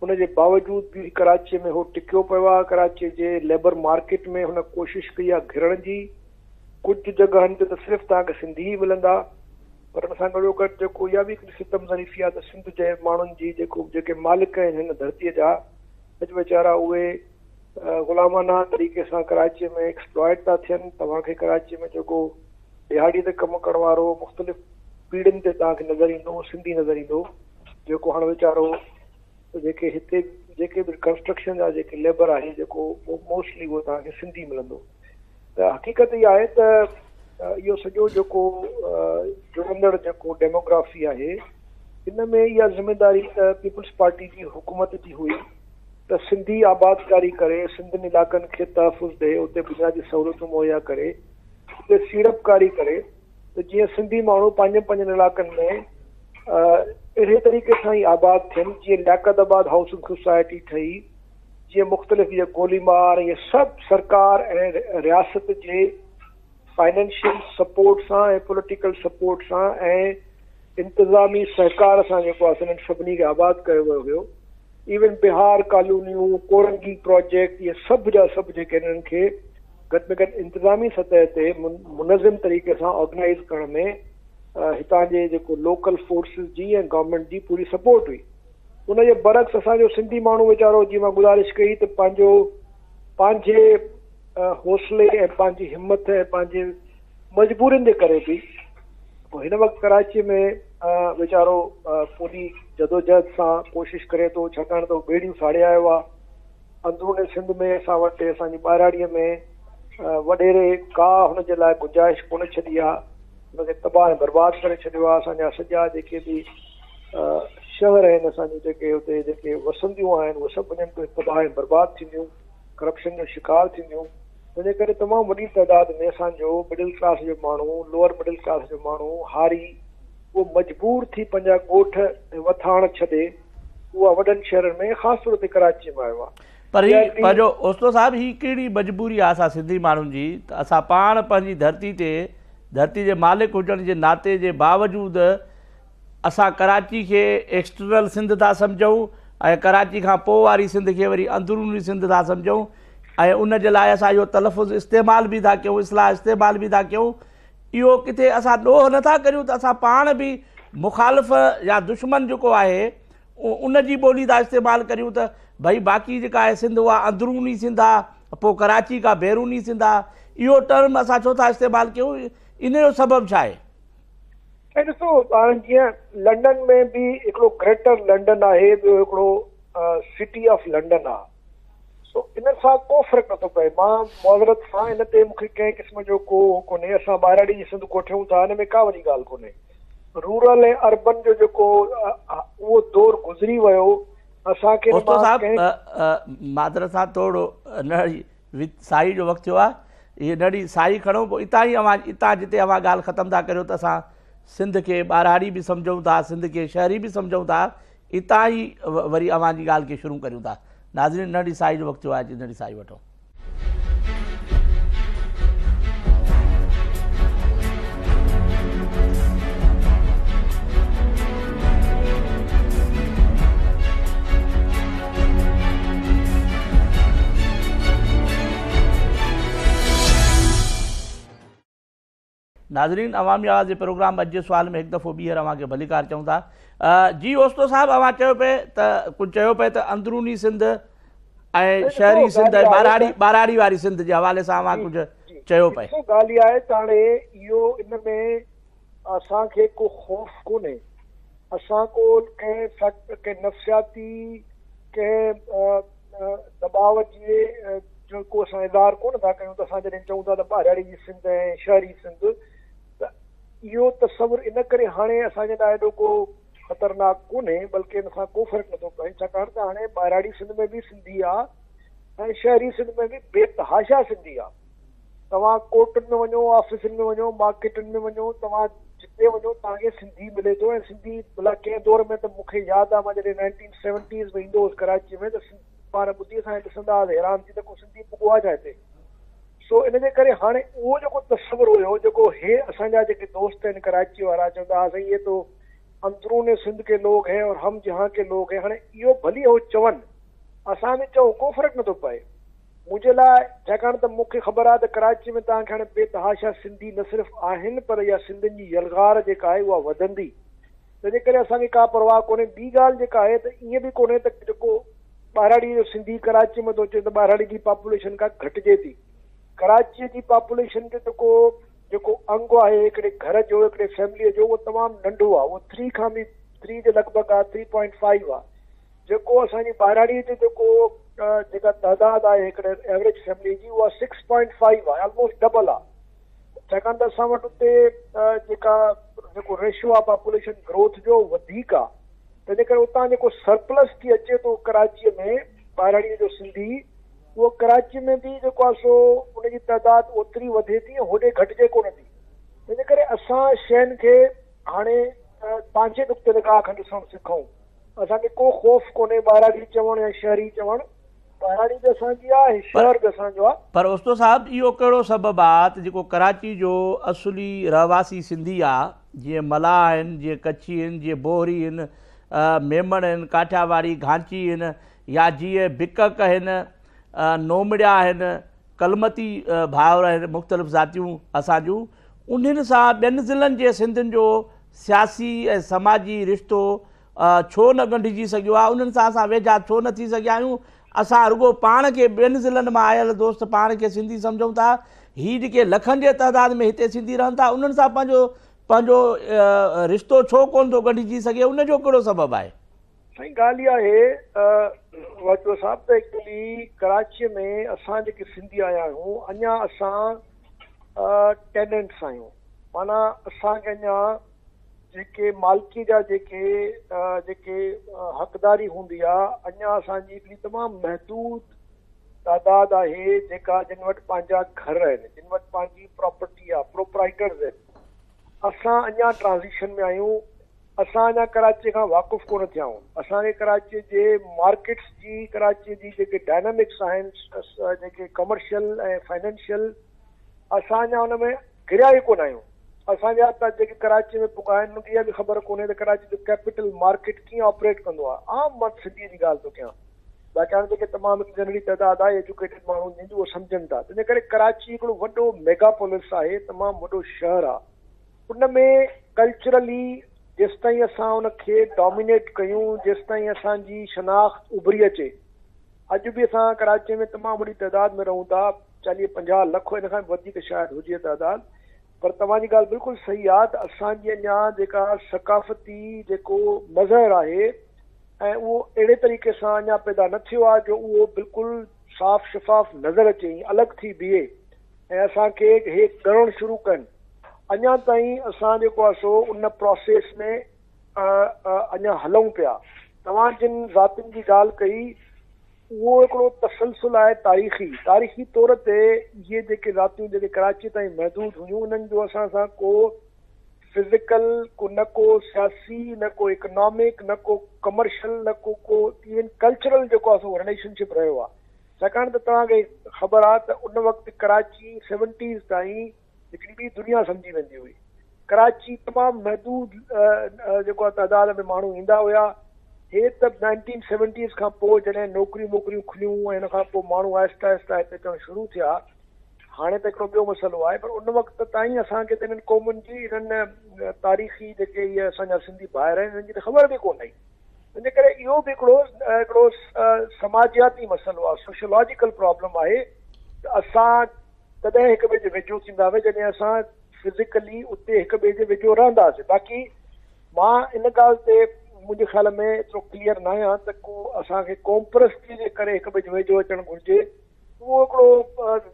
ان جي باوجود به ڪراچيء ۾ هو ٽڪيو پيو آهي، ڪراچيء جي ليبر مارڪيٽ ۾ هن ڪوشش ڪئي آهي گهرڻ جي، ڪجهه جڳهن تي ته صرف توهان کي سنڌي ئي ملندا پر ان سان گڏوگڏ جيڪو اها به هڪڙي ستم ظريفي آهي ته سنڌ جي ماڻهن جي جيڪو جيڪي مالڪ آهن هن ڌرتيء جا اڄ ويچارا اهي غلامانه طريقي سان ڪراچيء ۾ ايڪسپلائٽ ٿا ٿين، توهان کي ڪراچيء ۾ جيڪو ڏهاڙي تي ڪم ڪرڻ وارو مختلف پيڙهين تي توهان کي نظر ايندو اهو سنڌي نظر ايندو جيڪو هاڻ ويچارو جيڪي هتي جيڪي به ڪنسٽرڪشن جا جيڪي ليبر آهي جيڪو موسٽلي اهو توهان کي سنڌي ملندو ته حقيقت اها آهي ته اهو سڄو جيڪو جڙندڙ جيڪو ڊيموگرافي آهي ان ۾ اها ذميداري ته پيپلز پارٽي جي حڪومت جي هئي ته سنڌي آبادڪاري ڪري سنڌين علائقن کي تحفظ ڏئي اتي بنيادي سهولتون مهيا ڪري اتي سيڙپڪاري ڪري ته جيئن سنڌي ماڻهو پنهنجن پنهنجن علائقن ۾ اهڙي طريقي سان ئي آباد ٿين جيئن لياقت آباد هائوسنگ سوسائٽي ٺهي جيئن مختلف اهي گوليمار اهي سڀ سرڪار ۽ رياست جي فائنينشل سپورٽ سان ۽ پوليٽيڪل سپورٽ سان ۽ انتظامي سهڪار سان جيڪو آهي انهن سڀني کي آباد ڪيو ويو هيو ايون بهار ڪالونيون، ڪورنگي پراجيڪٽ اهي سڀ جا سڀ جيڪي انهن کي گهٽ ۾ گهٽ انتظامي سطح تي منظم طريقي سان آرگنائيز ڪرڻ ۾ هتان جي جيڪو لوڪل فورسز جي ۽ گورنمينٽ جي پوري سپورٽ هئي ان جي برعڪس اسان جو سنڌي ماڻهو ويچارو جيئن مان گذارش ڪئي ته پنهنجو پنهنجي حوصلي ۽ پنهنجي همت ۽ پنهنجي مجبورين جي ڪري به هن وقت ڪراچي ۾ ويچارو پوري جدوجهد سان ڪوشش ڪري ٿو ڇاڪاڻ ته هو ٻيڙيون ساڙي آيو آهي اندرون سنڌ ۾ اسان وٽ اسان جي ٻهراڙيء ۾ وڏيري ڪا هن جي لاء گنجائش ڪونه ڇڏي آهي هن کي تباهه ۽ برباد ڪري ڇڏيو آهي اسان جا سڄا جيڪي به شهر آهن اسان جون جيڪي اتي جيڪي وسنديون آهن اهي سڀ وڃن پيون تباهه ۽ برباد ٿينديون ڪرپشن جو شڪار ٿينديون ان جي ڪري تمام وڏي تعداد ۾ اسان جو مڊل ڪلاس جو ماڻهو، لوئر مڊل ڪلاس جو ماڻهو، هاري اهو مجبور ٿي پنهنجا ڳوٺ ۽ وٿاڻ ڇڏي اها وڏن شهرن ۾ خاص طور تي ڪراچيء ۾ آيو آهي. پر هي پنهنجو اوستو صاحب هي ڪهڙي مجبوري آهي اسان سنڌي ماڻهن جي ته اسان پاڻ پنهنجي ڌرتي تي ڌرتي جي مالڪ هجڻ جي ناتي جي باوجود اسان ڪراچي کي ايڪسٽرنل سنڌ ٿا سمجهون ۽ ڪراچي کان پوء واري سنڌ کي وري اندروني سنڌ ٿا سمجهون ۽ ان جي لاء اسان اهو تلفظ استعمال به ٿا ڪيون اصطلاح استعمال به ٿا ڪيون اهو ڪٿي اسان ڏوهه نه ٿا ڪريون ته اسان پاڻ به مخالف يا دشمن جيڪو آهي ان جي ٻولي ٿا استعمال ڪريون ته ڀئي باقي جيڪا آهي سنڌ اها اندروني سنڌ آهي پوء ڪراچي ڪا بيروني سنڌ آهي اهو ٽرم اسان ڇو ٿا استعمال ڪيون ان جو سبب ڇا آهي؟ سائين ڏسو هاڻي جيئن لنڊن ۾ به هڪڙو گريٽر لنڊن آهي ٻيو هڪڙو سٽي آف لنڊن آهي سو ان سان ڪو فرق نٿو پئي مان معذرت سان ان تي مونکي ڪنهن قسم جو ڪو هو ڪونهي اسان ٻاهراڙي جي سنڌ ڪوٺيون ٿا ان ۾ ڪا وڏي ڳالهه ڪونهي رورل ۽ اربن جو جيڪو اهو دور گذري ويو اسان کي ان اوستو مان صاحب ڪنهن معذرت سان ٿورو نڙي سائي جو وقت ٿيو آهي هي نڙي سائي کڻو پوء اتان ئي اوهان اتان جتي اوهان ڳالهه ختم ٿا ڪريو ته اسان سنڌ کي ٻهراڙي به سمجهون ٿا سنڌ کي شهري به سمجهون ٿا اتان ئي وري اوهان جي ڳالهه کي شروع ڪريون ٿا. ناظرين ننڍي ساهي جو وقت ٿيو آهي اچي ننڍي ساهي وٺون. ناظرين عوامي آواز جي پروگرام اڄ جي سوال ۾ هڪ دفعو ٻيهر اوهان کي ڀليڪار چئون ٿا. جي اوستو صاحب اوهان چيو پئي ته ڪجهه چيو پئي ته اندروني سنڌ ۽ شهري سنڌ ۽ ٻهراڙي ٻهراڙي واري سنڌ جي حوالي سان اوهان ڪجهه چيو پئي. ڏسو ڳالهه اها آهي ته هاڻي اهو ان ۾ اسان کي ڪو خوف ڪونهي اسان ڪو ڪنهن فيڪٽ ڪنهن نفسياتي ڪنهن دٻاء جي جو ڪو اسان اظهار ڪونه ٿا ڪيون ته اسان جڏهن چئون ٿا ته ٻهراڙي جي سنڌ ۽ شهري سنڌ ته اهو تصور ان ڪري هاڻي اسان جي لاء ايڏو ڪو خطرناڪ ڪونهي بلڪه ان سان ڪو فرق نٿو پئي ڇاڪاڻ ته هاڻي ٻهراڙي سنڌ ۾ به سنڌي آ ۽ شهري سنڌ ۾ به بي تحاشا سنڌي آ توهان ڪورٽن ۾ وڃو، آفيسن ۾ وڃو، مارڪيٽن ۾ وڃو، توهان جتي وڃو توهان کي سنڌي ملي ٿو ۽ سنڌي ڀلا ڪنهن دور ۾ ته مون کي ياد آهي مان جڏهن نائنٽين سيونٽيز ۾ ايندو هوس ڪراچيء ۾ ته سنڌي ٻار ٻڌي اسان کي ڏسندا هئا ته حيران ٿي ته ڪو سنڌي پڳو آهي ڇا هتي؟ سو ان جي ڪري هاڻي اهو جيڪو تصور هيو جيڪو هي اسان جا جيڪي دوست آهن ڪراچيء وارا چوندا هئا سائين هي تو اندرون سنڌ ڪي لوگ هين اور هم جهان ڪي لوگ هين هاڻي اهو ڀلي هو چون اسان به چئون ڪو فرق نٿو پئي. منهنجي لاء، ڇاڪاڻ ته مون کي خبر آهي ته ڪراچيء ۾ توهان کي هاڻي بي تحاشا سنڌي نه صرف آهن پر اها سنڌين جي يلغار جيڪا آهي اها وڌندي. تنهنجي ڪري اسان کي ڪا پرواهه ڪونهي. ٻي ڳالهه جيڪا آهي ته ائين به ڪونهي ته جيڪو ٻهراڙيء جو سنڌي ڪراچيء ۾ ٿو اچي ته ٻهراڙي جي پاپوليشن ڪا گهٽجي ٿي. ڪراچيء جي پاپوليشن جو جيڪو جيڪو انگ آهي هڪڙي گهر جو هڪڙي فيمليء جو اهو تمام ننڍو آهي. اهو ٿري کان به ٿري جي لڳ ڀڳ آهي، ٿري پوائنٽ فائيو آهي. جيڪو اسان جي ٻهراڙيء جو جيڪو جيڪا تعداد آهي هڪڙي ايوريج فيملي جي اها سڪس پوائنٽ فائيو آهي آلموسٽ ڊبل آهي ڇاڪاڻ ته اسان وٽ اتي جيڪا جيڪو ريشو آهي پاپوليشن گروٿ جو وڌيڪ آهي تنهنجي ڪري اتان جيڪو سرپلس ٿي اچي ٿو ڪراچيء ۾ ٻهراڙيء جو سنڌي اهو ڪراچيء ۾ به جيڪو آهي سو ان جي تعداد اوتري وڌي ٿي ۽ هوڏي گهٽجي ڪونه ٿي تنهنجي ڪري اسان شين کي هاڻي پنهنجي نقطي نگاهه کان ڏسڻ سکون اسان کي ڪو خوف ڪونهي ٻهراڙي چوڻ يا شهري چوڻ، ٻهراڙي به اسان جي آهي ۽ شهر به اسان جو آهي. پر اوستو صاحب اهو ڪهڙو سبب آ ته جيڪو ڪراچي جو اصلي رهواسي سنڌي آ جيئن ملاح آهن جيئن ڪڇي آهن جيئن بوهري آهن ميمڻ آهن ڪاٺياواڙي گهانچي آهن يا جيئن بڪڪ آهن نومڙيا آهن ڪلمتي ڀائر آهن مختلف ذاتيون اسان جون انهن سان ٻين ضلعن جي سنڌين جو سياسي ۽ سماجي رشتو ڇو نه ڳنڍجي سگهيو آهي، انهن سان اسان ويجها ڇو نه ٿي سگهيا آهيون، اسان رڳو پاڻ کي ٻين ضلعن مان آيل دوست پاڻ کي سنڌي سمجهون ٿا، هي جيڪي لکن جي تعداد ۾ هتي سنڌي رهن ٿا انهن سان پنهنجو پنهنجو رشتو ڇو ڪونه ٿو ڳنڍجي سگهي ان جو ڪهڙو سبب آهي؟ سائين ڳالهه اها آهي واجوا صاحب ته ايڪچولي ڪراچيء ۾ اسان جيڪي سنڌي آيا آهيون اڃا اسان ٽيننٽس آهيون معنيٰ اسان کي اڃا جيڪي مالڪي جا جيڪي جيڪي حقداري هوندي آ اڃا اسان جي هڪڙي تمام محدود تعداد آهي جيڪا جن وٽ پنهنجا گهر آهن جن وٽ پنهنجي پراپرٽي آ پروپرائٽرز آهن اسان اڃا ٽرانزيشن ۾ آهيون. اسان اڃا ڪراچيء کان واقف ڪونه ٿيا آهيون. اسان کي ڪراچيء جي مارڪيٽس جي، ڪراچيء جي جيڪي ڊائنامڪس آهن، جيڪي ڪمرشل ۽ فائنانشل، اسان اڃا ان ۾ گهريا ئي ڪونه آهيون. اسان جا ته جيڪي ڪراچيء ۾ پڳا آهن، انهن کي اها به خبر ڪونهي ته ڪراچي جو ڪيپيٽل مارڪيٽ ڪيئن آپريٽ ڪندو آهي. عام مان سنڌيء جي ڳالهه ٿو ڪيان. باقي هاڻي جيڪي تمام هڪ ننڍڙي تعداد آهي ايجوڪيٽيڊ ماڻهن جي، اهو سمجهن ٿا. تنهنجي ڪري ڪراچي هڪڙو وڏو ميگاپولس آهي، تمام وڏو شهر آهي. ان ۾ ڪلچرلي جيستائين اسان ان کي ڊامينيٽ ڪيون، جيستائين اسان جي شناخت اڀري اچي. اڄ به اسان ڪراچيء ۾ تمام وڏي تعداد ۾ رهون ٿا، چاليهه پنجاهه لک ان کان به وڌيڪ شايد هجي تعداد، پر توهان جي ڳالهه بلڪل صحيح آهي ته اسان جي اڃا جيڪا ثقافتي جيڪو مظهر آهي ۽ اهو اهڙي طريقي سان اڃا پيدا نه ٿيو آهي جو اهو بلڪل صاف شفاف نظر اچي ۽ الڳ ٿي بيهي. ۽ اسان کي هي ڳڻڻ شروع ڪن. اڃا تائين اسان جيڪو آهي سو ان پراسيس ۾ اڃا هلون پيا. توهان جن ذاتين جي ڳالهه ڪئي اهو هڪڙو تسلسل آهي تاريخي. تاريخي طور تي اهي جيڪي ذاتيون جيڪي ڪراچي تائين محدود هيون انهن جو اسان سان ڪو فزيڪل ڪو نه ڪو سياسي نه ڪو اڪنامڪ نه ڪو ڪمرشل نه ڪو ڪو ايون ڪلچرل جيڪو آهي سو رليشن شپ رهيو آهي. ڇاڪاڻ ته توهان کي خبر آ ته ان وقت ڪراچي سيونٽيز تائين هڪڙي ٻي دنيا سمجهي ويندي هئي. ڪراچي تمام محدود جيڪو آ تعداد ۾ ماڻهو ايندا هيا. هي ته نائنٽين سيونٽيز کان پوء جڏهن نوڪريون ٻوڪريون کليون ۽ ان کان پوء ماڻهو آهستي آهستي هتي اچڻ شروع ٿيا. هاڻي ته هڪڙو ٻيو مسئلو آهي پر ان وقت تائين اسان کي ته انهن قومن جي انهن تاريخي جيڪي اهي اسان جا سنڌي ڀائر آهن انهن جي ته خبر به ڪونه هئي. ان جي ڪري اهو به هڪڙو هڪڙو سماجياتي مسئلو آهي، سوشيولاجيڪل پرابلم آهي ته اسان تڏهن هڪ ٻئي جي ويجهو ٿينداسين جڏهن اسان فزيڪلي اتي هڪ ٻئي جي ويجهو رهنداسين. باقي مان ان ڳالهه تي منهنجي خيال ۾ ايترو ڪليئر نه آهيان ته ڪو اسان کي قومپرستي جي ڪري هڪ ٻئي جي ويجهو اچڻ گهرجي. اهو هڪڙو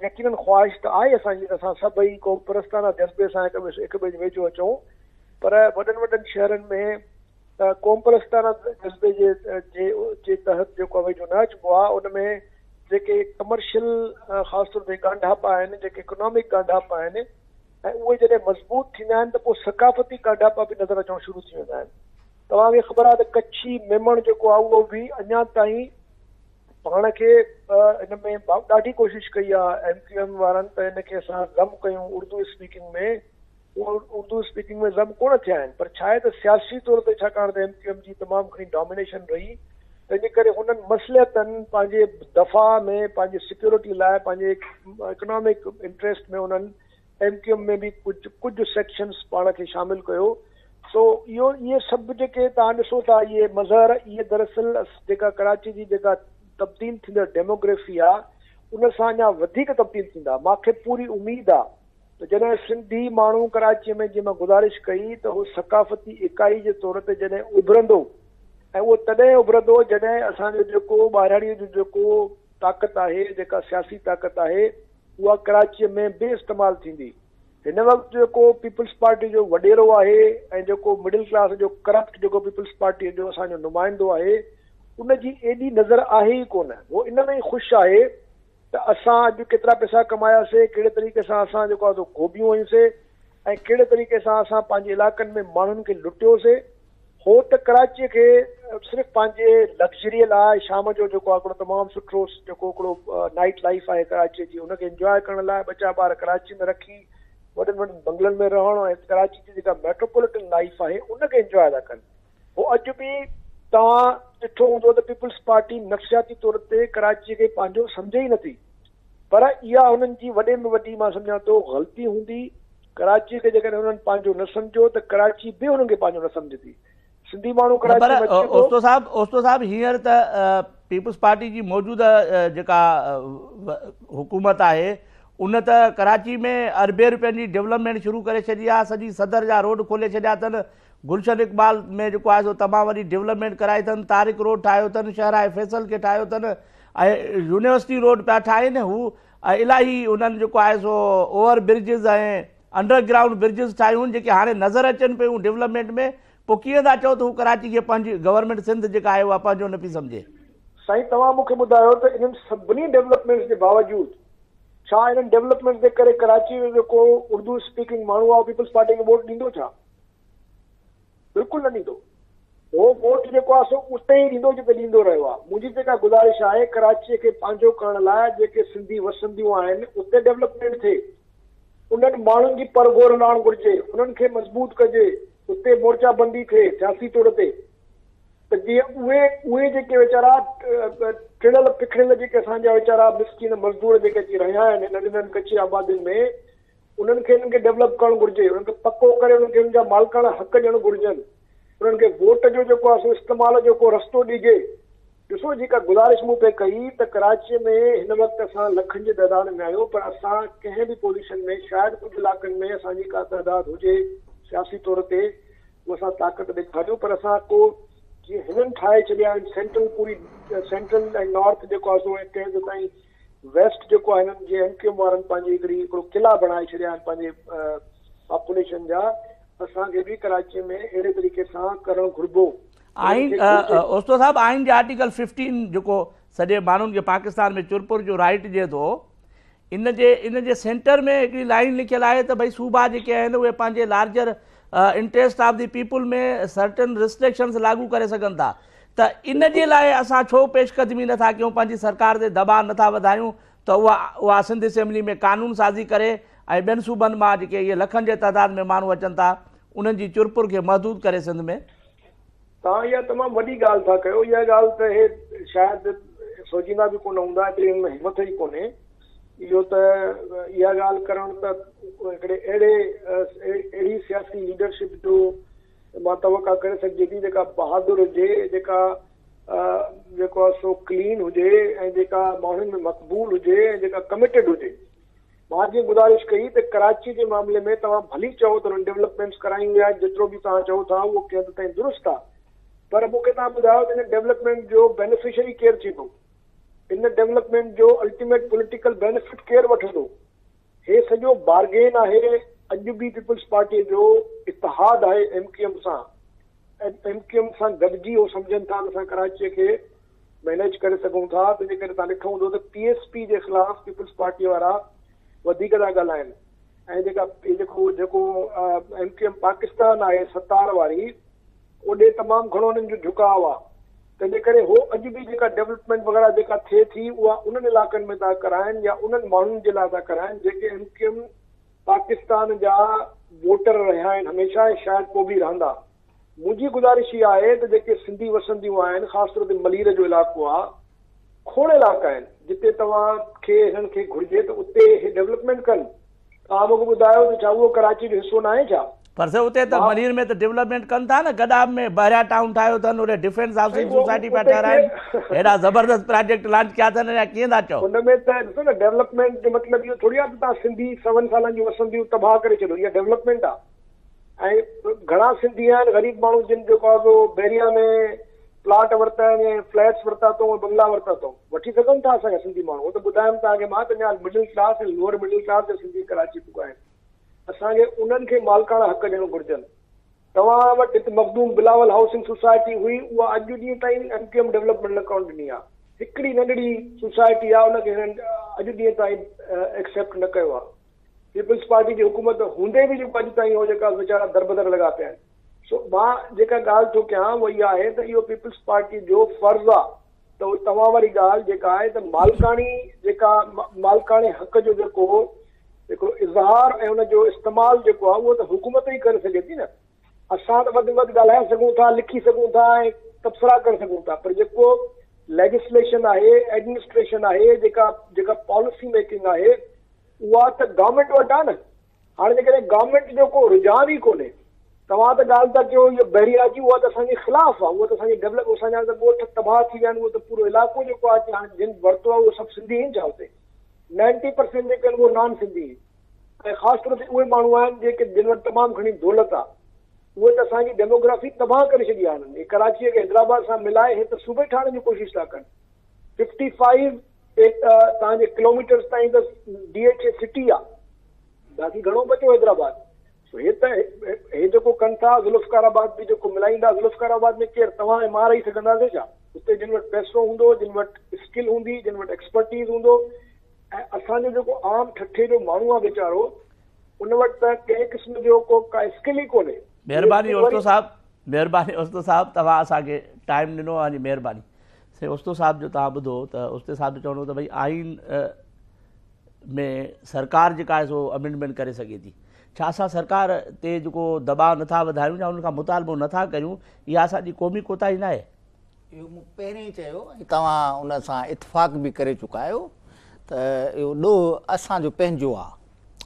يقينن خواهش ته آهي اسان جي ته اسان سڀئي قومپرستانه جذبي سان هڪ ٻئي جي ويجهو اچون پر وڏن وڏن شهرن ۾ ته قومپرستانه جذبي جي جي جي تحت جيڪو ويجهو نه اچبو آهي ان ۾ جيڪي ڪمرشل خاص طور تي ڳانڍاپا آهن جيڪي اڪنامڪ ڳانڍاپا آهن ۽ اهي جڏهن مضبوط ٿيندا آهن ته پوء ثقافتي ڳانڍاپا به نظر اچڻ شروع ٿي ويندا آهن توهان کي خبر آهي ته ڪڇي ميمڻ جيڪو آهي اهو به اڃا تائين پاڻ کي ان ۾ ڏاڍي ڪوشش ڪئي آهي ايم ڪيو ايم وارن ته ان کي اسان ضم ڪيون اردو اسپيڪنگ ۾ اهي اردو اسپيڪنگ ۾ ضم ڪونه ٿيا آهن پر ڇا آهي ته سياسي طور تي ڇاڪاڻ ته ايم ڪيو ايم جي تمام گهڻي ڊامينيشن رهي تنهن جي ڪري انهن مصلحتن پنهنجي دفاع ۾ پنهنجي سيڪيورٽي لاء پنهنجي اڪنامڪ انٽريسٽ ۾ انهن ايم ڪيو ايم ۾ به ڪجهه ڪجهه سيڪشنز پاڻ کي شامل ڪيو سو اهو اهي سڀ جيڪي توهان ڏسو ٿا اهي مظهر اهي دراصل جيڪا ڪراچي جي جيڪا تبديل ٿيندڙ ڊيموگرافي آهي ان سان اڃا وڌيڪ تبديل ٿيندا ماکي پوري اميد آهي ته جڏهن سنڌي ماڻهو ڪراچيء ۾ جنهن مان گذارش ڪئي ته هو ثقافتي اڪائي جي طور تي جڏهن اڀرندو ۽ اهو تڏهن اڀرندو جڏهن اسان جو جيڪو ٻاهراڙيء جو جيڪو طاقت آهي جيڪا سياسي طاقت آهي اها ڪراچيء ۾ به استعمال ٿيندي. هن وقت جيڪو پيپلز پارٽي جو وڏيرو آهي ۽ جيڪو مڊل ڪلاس جو ڪرپٽ جيڪو پيپلز پارٽيء جو اسان جو نمائندو آهي ان جي ايڏي نظر آهي ئي ڪونه هو ان ۾ ئي خوش آهي ته اسان اڄ ڪيترا پئسا ڪماياسي، ڪهڙي طريقي سان اسان جيڪو آهي سو گهوٻيون هنيون سي ۽ ڪهڙي طريقي سان اسان پنهنجي علائقن ۾ ماڻهن کي لٽيوسي. هو ته ڪراچيء کي صرف پنهنجي لگزريء لاء شام جو جيڪو آهي هڪڙو تمام سٺو جيڪو هڪڙو نائيٽ لائيف آهي ڪراچيء جي ان کي انجواء ڪرڻ لاء ٻچا ٻار ڪراچيء ۾ رکي وڏن وڏن بنگلن ۾ رهڻ ۽ ڪراچي جي جيڪا ميٽروپوليٽن لائيف آهي ان کي انجواء ٿا ڪن. هو اڄ به توهان ڏٺو هوندو ته پيپلز پارٽي نفسياتي طور تي ڪراچي کي پنهنجو سمجهي ئي نٿي پر اها هنن جي وڏي ۾ وڏي مان سمجهان ٿو غلطي هوندي ڪراچي کي جيڪڏهن هنن پنهنجو نه سمجهيو ته ڪراچي به هنن کي پنهنجو نه سمجهندي سنڌي ماڻهو ڪراچي ۾ اچي ٿو. اوستو صاحب اوستو صاحب هينئر ته پيپلز پارٽي جي موجوده جيڪا حڪومت آهي ان ته ڪراچي ۾ اربين روپين جي ڊولپمينٽ شروع ڪري ڇڏي آهي سڄي صدر جا روڊ کولي ڇڏيا اٿن گلشن اقبال ۾ جيڪو آهي سو تمام وڏي ڊولپمينٽ ڪرائي اٿن، طارق روڊ ٺاهيو اٿن، شهرائي فيصل کي ٺاهيو اٿن ۽ يونيورسٽي روڊ پيا ٺاهين هو ۽ الاهي انهن جيڪو آهي سو over bridges ۽ underground bridges ٺاهيون جيڪي هاڻي نظر اچن پيون ڊولپمينٽ ۾ پوء ڪيئن ٿا چئو ته هو ڪراچي کي پنهنجي گورنمينٽ سنڌ جيڪا آهي اها پنهنجو نه پئي سمجهي. سائين توهان مون کي ٻڌايو ته انهن سڀني ڊولپمينٽس جي باوجود ڇا انهن ڊولپمينٽس جي ڪري ڪراچي جو جيڪو اردو اسپيڪنگ ماڻهو آهي اهو پيپلز پارٽي کي ووٽ ڏيندو ڇا؟ بلڪل نه ڏيندو. هو ووٽ جيڪو آهي سو اتي ئي ڏيندو جتي ڏيندو رهيو آهي. منهنجي جيڪا گذارش آهي ڪراچيء کي پنهنجو ڪرڻ لاء جيڪي سنڌي وسنديون آهن اتي ڊولپمينٽ ٿئي. انهن ماڻهن جي پرگهور لهڻ گهرجي، انهن کي مضبوط ڪجي، اتي مورچا بندي ٿئي سياسي طور تي ته جيئن اهي اهي جيڪي ويچارا ٽڙيل پکڙيل جيڪي اسان جا ويچارا مسڪين مزدور جيڪي اچي رهيا آهن ننڍين ننڍين ڪچي آبادين ۾ انهن کي انهن کي ڊولپ ڪرڻ گهرجي، انهن کي پڪو ڪري انهن کي انهن جا مالڪاڻا حق ڏيڻ گهرجن، انهن کي ووٽ جو جيڪو آهي سو استعمال جو ڪو رستو ڏجي. ڏسو جيڪا گذارش مون پئي ڪئي ته ڪراچيء ۾ هن وقت اسان لکن جي تعداد ۾ آهيون پر اسان ڪنهن به پوزيشن ۾ شايد ڪجهه علائقن ۾ اسان جي ڪا تعداد هجي سياسي طور تي اهو اسان طاقت ڏيکاريون پر اسان ڪو جيئن هنن ٺاهي ڇڏيا آهن سينٽرل پوري سينٽرل ۽ نارٿ جيڪو آهي سو ۽ ڪنهن حد تائين ويسٽ جيڪو آهي هنن جي ايم ڪيو ايم وارن پنهنجي هڪڙي هڪڙو قلعا بڻائي ڇڏيا آهن پنهنجي پاپوليشن جا اسان کي به ڪراچي ۾ اهڙي طريقي سان ڪرڻ گهربو. آئين اوستو صاحب آئين جي آرٽيڪل 15 جيڪو سڄي ماڻهن کي پاڪستان ۾ چرپر جو رائيٽ ڏئي ٿو ان جي ان جي سينٽر ۾ هڪڙي لائين لکيل آهي ته ڀئي صوبا جيڪي آهن اهي پنهنجي larger interest of the people ۾ certain restrictions لاڳو ڪري سگهن ٿا ته ان جي لاء اسان ڇو پيش قدمي نٿا ڪيون پنهنجي سرڪار تي دٻاء نٿا وڌايون ته اها اها سنڌ اسيمبلي ۾ قانون سازي ڪري ۽ ٻين صوبن مان جيڪي اهي لکن جي تعداد ۾ ماڻهو اچن ٿا انهن جي چرپر کي محدود ڪري سنڌ ۾. توهان اها تمام وڏي ڳالهه ٿا ڪيو اها ڳالهه ته هي شايد سوچيندا به ڪونه هوندا ايتري هن ۾ همٿ ئي ڪونهي اهو ته اها ڳالهه ڪرڻ ته هڪڙي اهڙي اهڙي سياسي ليڊرشپ جو مان توقع ڪري سگهجي ٿي جيڪا بهادر هجي، جيڪا جيڪو آهي سو ڪلين هجي ۽ جيڪا ماڻهن ۾ مقبول هجي ۽ جيڪا ڪميٽيڊ هجي. مان جيئن گذارش ڪئي ته ڪراچي جي معاملي ۾ توهان ڀلي چئو ته انهن ڊولپمينٽس ڪرايون يا جيترو به توهان چئو ٿا اهو ڪنهن حد تائين درست آهي پر مون کي توهان ٻڌايو ته ان ڊولپمينٽ جو بينيفشري ڪير ٿيندو؟ ان ڊولپمينٽ جو الٽيميٽ پوليٽيڪل بينيفٽ ڪير وٺندو؟ هي سڄو بارگين آهي، اڄ به پيپلز پارٽي جو اتحاد آهي ايم ڪيو ايم سان ۽ ايم ڪيو ايم سان گڏجي هو سمجهن ٿا ته اسان ڪراچي کي مينيج ڪري سگهون ٿا، تنهنجي ڪري توهان ڏٺو هوندو ته پي ايس پي جي خلاف پيپلز پارٽي وارا وڌيڪ ٿا ڳالهائن ۽ جيڪا جيڪو جيڪو ايم ڪيو ايم پاڪستان آهي ستار واري اوڏي تمام گهڻو انهن جو جهڪاء آ تنهنجي ڪري هو اڄ به جيڪا ڊولپمينٽ وغيره جيڪا ٿئي ٿي اها انهن علائقن ۾ ٿا ڪرائن يا انهن ماڻهن جي لاء ٿا ڪرائن جيڪي ايم ڪيو ايم پاڪستان جا ووٽر رهيا آهن هميشه ۽ شايد پوء به رهندا. منهنجي گذارش اها آهي ته جيڪي سنڌي وسنديون آهن خاص طور تي ملير جو علائقو آ کوڙ علائقا آهن جتي توهان کي هنن کي گهرجي ته اتي هي ڊولپمينٽ ڪن. توهان مون کي ٻڌايو ته ڇا اهو ڪراچي جو حصو ناهي ڇا؟ پر سائين اتي ته ملير ۾ ته ڊولپمينٽ ڪن ٿا نه گڏاپ ۾ بحريا ٽائون ٺاهيو اٿن اوڏي ڊفينس هائوسنگ سوسائٽي پيا ٺهرائن هيڏا زبردست پراجيڪٽ لانچ ڪيا اٿن اڃا ڪيئن ٿا چئو. ان ۾ ته ڏسو نه ڊولپمينٽ جو مطلب اهو ٿوري آهي ته توهان سنڌي سون سالن جون وسنديون تباهه ڪري ڇڏو اها ڊولپمينٽ آهي ۽ گهڻا سنڌي آهن غريب ماڻهو جن جيڪو آهي سو بحريا ۾ پلاٽ ورتا آهن ۽ فليٽس ورتا اٿئون ۽ بنگلا ورتا اٿئون وٺي سگهن ٿا اسان جا سنڌي ماڻهو اهو ته ٻڌايم توهان کي مان ته اڃا middle class ۽ lower middle class جا سنڌي ڪراچي پڳا آهن اسان کي انهن کي مالڪاڻا حق ڏيڻ گهرجن توهان وٽ هت مخدوم بلاول هائوسنگ سوسائٽي هئي اها اڄ ڏينهن تائين ايم ڪيو ايم ڊولپمينٽ نه ڪرڻ ڏني آهي هڪڙي ننڍڙي سوسائٽي آهي ان کي هنن اڄ ڏينهن تائين ايڪسيپٽ نه ڪيو آهي پيپلز پارٽي جي حڪومت هوندي به جيڪو اڄ تائين هو جيڪا ويچارا دربدر لڳا پيا آهن سو مان جيڪا ڳالهه ٿو ڪيان اها اها آهي ته اهو پيپلز پارٽي جو فرض آ ته اهو توهان واري ڳالهه جيڪا آهي ته مالڪاڻي جيڪا مالڪاڻي حق جو جيڪو هڪڙو اظهار ۽ ان جو استعمال جيڪو آ اهو ته حڪومت ئي ڪري سگهي ٿي نه اسان ته وڌ ۾ وڌ ڳالهائي سگهون ٿا لکي سگهون ٿا ۽ تبصرا ڪري سگهون ٿا پر جيڪو ليجسليشن آهي ايڊمنسٽريشن آهي جيڪا جيڪا پاليسي ميڪنگ آهي اها ته گورنمينٽ وٽ آ نه هاڻي جيڪڏهن گورنمينٽ جو ڪو رجحان ئي ڪونهي، توهان ته ڳالهه ٿا ڪيو اهو بحريا جي اها ته اسان جي خلاف آهي، اهو ته اسان جي ڊولپ اسان جا ته ڳوٺ تباهه ٿي ويا آهن، اهو ته پورو علائقو جيڪو آهي هاڻي جن ورتو آهي اهو سڀ سنڌي آهن ڇا اتي؟ نائنٽي پرسينٽ جيڪي آهن اهو نان سنڌي آهن ۽ خاص طور تي اهي ماڻهو آهن جيڪي جن وٽ تمام گهڻي دولت آهي، اهي ته اسان جي ڊيموگرافي تباهه ڪري ڇڏي آهي هنن، هي ڪراچيء کي حيدرآباد سان ملائي هي ته صوبي ٺاهڻ جي ڪوشش ٿا ڪن. ففٽي فائيو توهان جي ڪلوميٽرز تائين ته ڊي ايڇ اي سٽي آ باقي گهڻو بچو حيدرآباد سو هي ته هي جيڪو ڪن ٿا ذوالفقار آباد به جيڪو ملائيندا ذوالفقار آباد ۾ ڪير توهان ۽ مان رهي سگهنداسين ڇا اتي جن وٽ پئسو هوندو جن وٽ اسڪل هوندي جن وٽ ايڪسپرٽيز هوندو ۽ اسان جو جيڪو عام ٺٺي جو ماڻهو آ ويچارو ان وٽ ته ڪنهن قسم جو ڪو ڪا اسڪل ئي ڪونهي مهرباني اوستو صاحب. مهرباني اوستو صاحب توهان اسان کي ٽائيم ڏنو اوهان جي مهرباني. سائين اوستو صاحب جو توهان ٻڌو ته اوستي صاحب جو چوڻ هو ته ڀئي آئين ۾ سرڪار جيڪا آهي سو امينڊمينٽ ڪري سگهي ٿي. ڇا اسان سرڪار تي جيڪو دٻاء نٿا وڌايون يا انهن کان مطالبو نٿا ڪريون اها اسان جي قومي ڪوتاهي ناهي؟ اهو مون پهرين ئي چيو ۽ توهان ان سان اتفاق به ڪري چڪا آهيو ته اهو ڏوهه اسان جو پنهنجو آهي.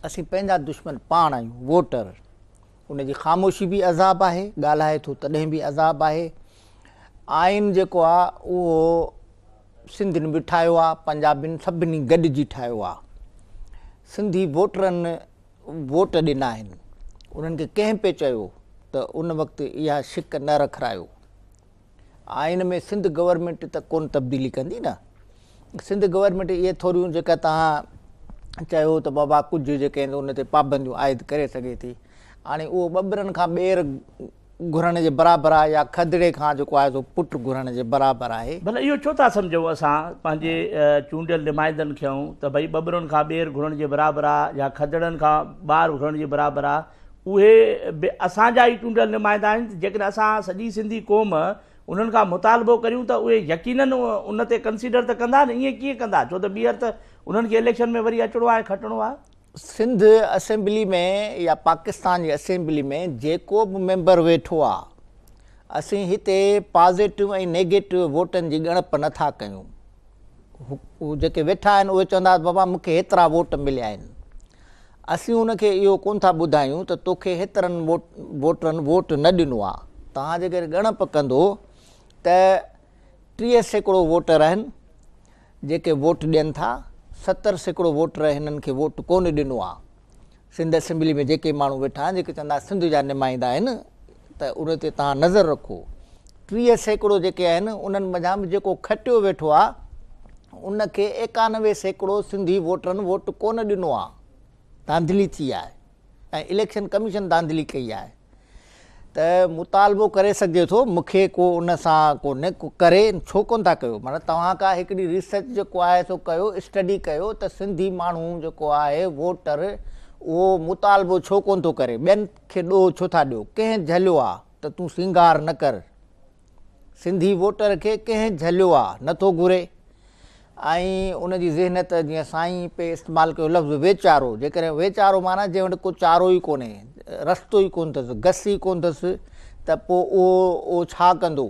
اسين پنهنجا دشمن پاڻ آهيون، ووٽر. ان جي خاموشي به عذاب آهي، ڳالهائي ٿو تڏهن به عذاب آهي. آئين جيڪو آهي اهو سنڌين به ٺاهيو آهي، پنجابين سڀني گڏجي ٺاهيو آهي. سنڌي ووٽرن ووٽ ڏنا آهن، انهن کي ڪنهن پئي چيو ته ان وقت اها شق نه رکرايو. آئين ۾ سنڌ گورنمينٽ ته ڪونه تبديلي ڪندي نه. سنڌ گورنمينٽ اهي ٿوريون جيڪا توهان چيو ته بابا ڪجهه جيڪي آهن ان تي پابنديون عائد ڪري سگهي ٿي. هاڻي اهو ٻٻرن کان ٻير گهرڻ جي برابر آهي يا کدڙي کان جيڪو آهي سو پٽ گهرڻ جي برابر آهي. ڀلا اهو ڇو ٿا سمجهون اسان پنهنجي چونڊيل نمائندن کي ته ڀئي ٻٻرن کان ٻير گهرڻ جي برابر آهي يا کدڙن کان ٻار گهرڻ جي برابر آهي. اهي به اسان جا ئي چونڊيل نمائندا آهن ته جيڪڏهن اسان سڄي سنڌي قوم انهن کان مطالبو ڪريون ته اهي يقينن ان تي ڪنسيڊر ته ڪندا نه ائين ڪيئن ڪندا ڇو ته ٻيهر ته انهن کي اليڪشن ۾ وري اچڻو آهي کٽڻو آهي. سنڌ اسيمبلي ۾ يا پاڪستان جي اسيمبلي ۾ جيڪو به ميمبر ويٺو آ اسين هتي پازيٽو ۽ نيگيٽو ووٽن جي ڳڻپ نه ٿا ڪيون هو جيڪي ويٺا آهن اهي چوندا بابا مون کي هيترا ووٽ مليا آهن اسين ان کي اهو ڪونه ٿا ٻڌايون ته توکي هيترن ووٽرن ووٽ نه ڏنو آ. توهان جيڪڏهن ڳڻپ ڪندو ته 30% ووٽر آهن جيڪي ووٽ ڏين ٿا، 70% ووٽر هنن کي ووٽ ڪونه ڏنو آ. سنڌ اسيمبلي ۾ جيڪي ماڻهو ويٺا آهن جيڪي چوندا سنڌ جا نمائندا آهن ته ان تي توهان نظر رکو. 30% جيڪي آهن انهن منجهان به جيڪو کٽيو ويٺو آ ان کي 91% سنڌي ووٽرن ووٽ ڪونه ڏنو آ. ڌانڌلي ٿي آهي ۽ اليڪشن ڪميشن ڌانڌلي ڪئي آهي ته مطالبو ڪري سگهجي ٿو مونکي ڪو ان سان ڪونهي ڪو ڪري ڇو ڪونه ٿا ڪيو معنيٰ توهان ڪا هڪڙي ريسرچ جيڪو آهي سو ڪيو اسٽڊي ڪيو ته سنڌي ماڻهو جيڪو آهي ووٽر اهو مطالبو ڇو ڪونه ٿو ڪري ٻين کي ڏوهه ڇو ٿا ڏيو ڪنهن جهليو آ ته تون سينگار نه ڪر سنڌي ووٽر کي ڪنهن جهليو آ، نه ٿو گهري ۽ ان جي ذهنيت جيئن سائين پئي استعمال ڪيو لفظ ويچارو، جيڪڏهن ويچارو معنيٰ جنهن وٽ ڪو چارو ئي ڪونهي، رستو ئي ڪونه اٿس، گس ئي ڪونه اٿس ته پوء اهو اهو ڇا ڪندو؟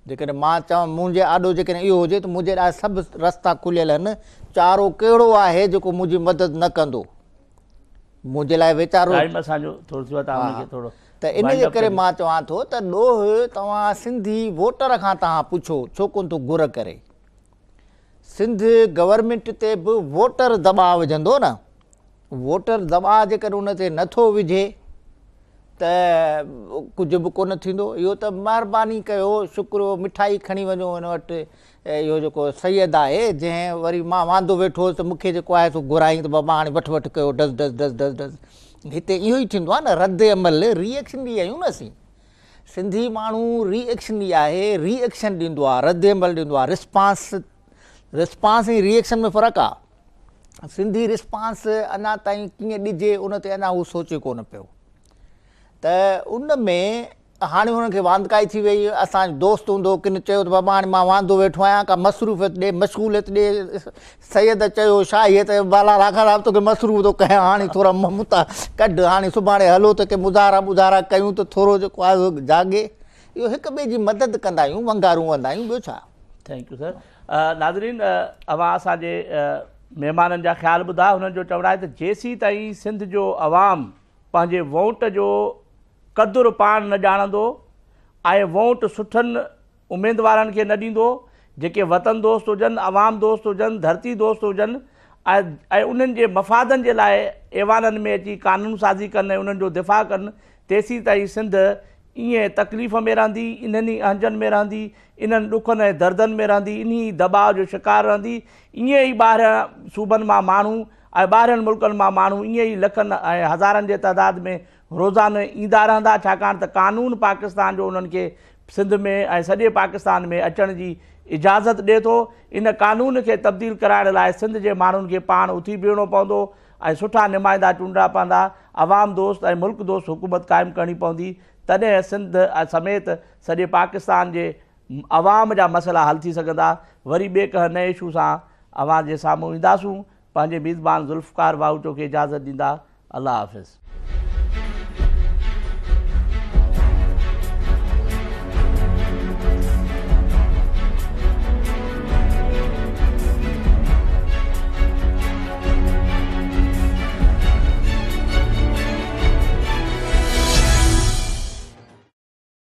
جيڪڏهن مان چوان منهنجي آڏو جيڪڏهن اهو هجي ته منهنجي لاء سڀ رستا کليل آهن، چارو ڪهڙو آهي جيڪو منهنجي مدد نه ڪندو؟ منهنجي لاء ويچارو. ٽائيم اسان جو ٿورو ٿيو آهي توهان ان کي ٿورو ته ان جي ڪري مان چوان ٿو ته ڏوهه توهان سنڌي ووٽر کان توهان پڇو ڇو ڪونه ٿو گهر ڪري. سنڌ گورنمينٽ تي به ووٽر دٻاء وجهندو نه. ووٽر دٻاء جيڪڏهن ان تي نه ٿو وجهي ته ڪجهه به ڪونه ٿيندو. اهو ته مهرباني ڪيو شڪريو مٺائي کڻي وڃو هن وٽ اهو جيڪو سيد آهي، جنهن وري مان واندو ويٺو هوس ته مون کي جيڪو آهي سو گهرايائين ته بابا هاڻي وٺ وٺ ڪيو ڊز ڊز ڊز ڊز ڊز. هتي اهو ئي ٿيندو آهي نه رد عمل، ري ايڪشنري آهيون نه اسين. سنڌي ماڻهو ري ايڪشنري آهي، ري ايڪشن ڏيندو آهي، رد عمل ڏيندو آهي، رسپانس، رسپانس ۽ ري ايڪشن ۾ فرق آهي. سنڌي رسپانس اڃا تائين ڪيئن ڏجي ان تي اڃا هو سوچي ڪونه پيو. ته ان ۾ هاڻي هنن کي واندڪائي ٿي وئي، اسان جو دوست هوندو هو، ڪن چيو ته بابا هاڻي مان واندو ويٺو آهيان، ڪا مصروفيت ڏي، مشغوليت ڏي، سيد چيو شاهيء ته بالا لاکا صاحب توکي مصروف ٿو ڪيان، هاڻي ٿورا متا ڪڍ، هاڻي سڀاڻي هلو ته ڪي مظاهرا ٻڌارا ڪيون ته ٿورو جيڪو آهي سو جاڳي. اهو هڪ ٻئي جي مدد ڪندا آهيون، ونگارون وهندا آهيون، ٻيو ڇا؟ Thank you sir. ناظرين اوهان اسان جي مهمانن جا خيال ٻڌا، هنن جو چوڻ آهي ته جيسيتائين سنڌ جو عوام پنهنجي ووٽ جو قدر پاڻ نه ڄاڻندو ۽ ووٽ سٺن اميدوارن کي نه ڏيندو جيڪي وطن دوست هجن، عوام دوست هجن، ڌرتي دوست هجن ۽ انهن جي مفادن جي لاء ايوانن ۾ اچي قانون سازي ڪن ۽ انهن جو دفاع ڪن تيسين تائين سنڌ ائين تڪليف ۾ رهندي، انهن ئي اهنجن ۾ رهندي، انهن ڏکن ۽ دردن ۾ رهندي، انهي ئي دٻاء جو شڪار رهندي، ائين ئي ٻاهرين صوبن مان ماڻهو ۽ ٻاهرين ملڪن مان ماڻهو ائين ئي لکن ۽ هزارن جي تعداد ۾ روزانو ايندا رهندا ڇاڪاڻ ته قانون پاڪستان جو انهن کي سنڌ ۾ ۽ سڄي پاڪستان ۾ اچڻ جي اجازت ڏي ٿو ان قانون کي تبديل ڪرائڻ لاء سنڌ جي ماڻهن کي پاڻ اٿي بيهڻو پوندو ۽ سٺا نمائندا چونڊڻا پوندا عوام دوست ۽ ملڪ دوست حڪومت قائم ڪرڻي پوندي تڏهن سنڌ سميت سڄي پاڪستان جي عوام جا مسئلا حل ٿي سگهندا. وري ٻئي ڪنهن نئين اشو سان اوهان جي سامهون اينداسون. پنهنجي ميزبان ذوالفقار واهوچو کي اجازت ڏيندا. الله حافظ.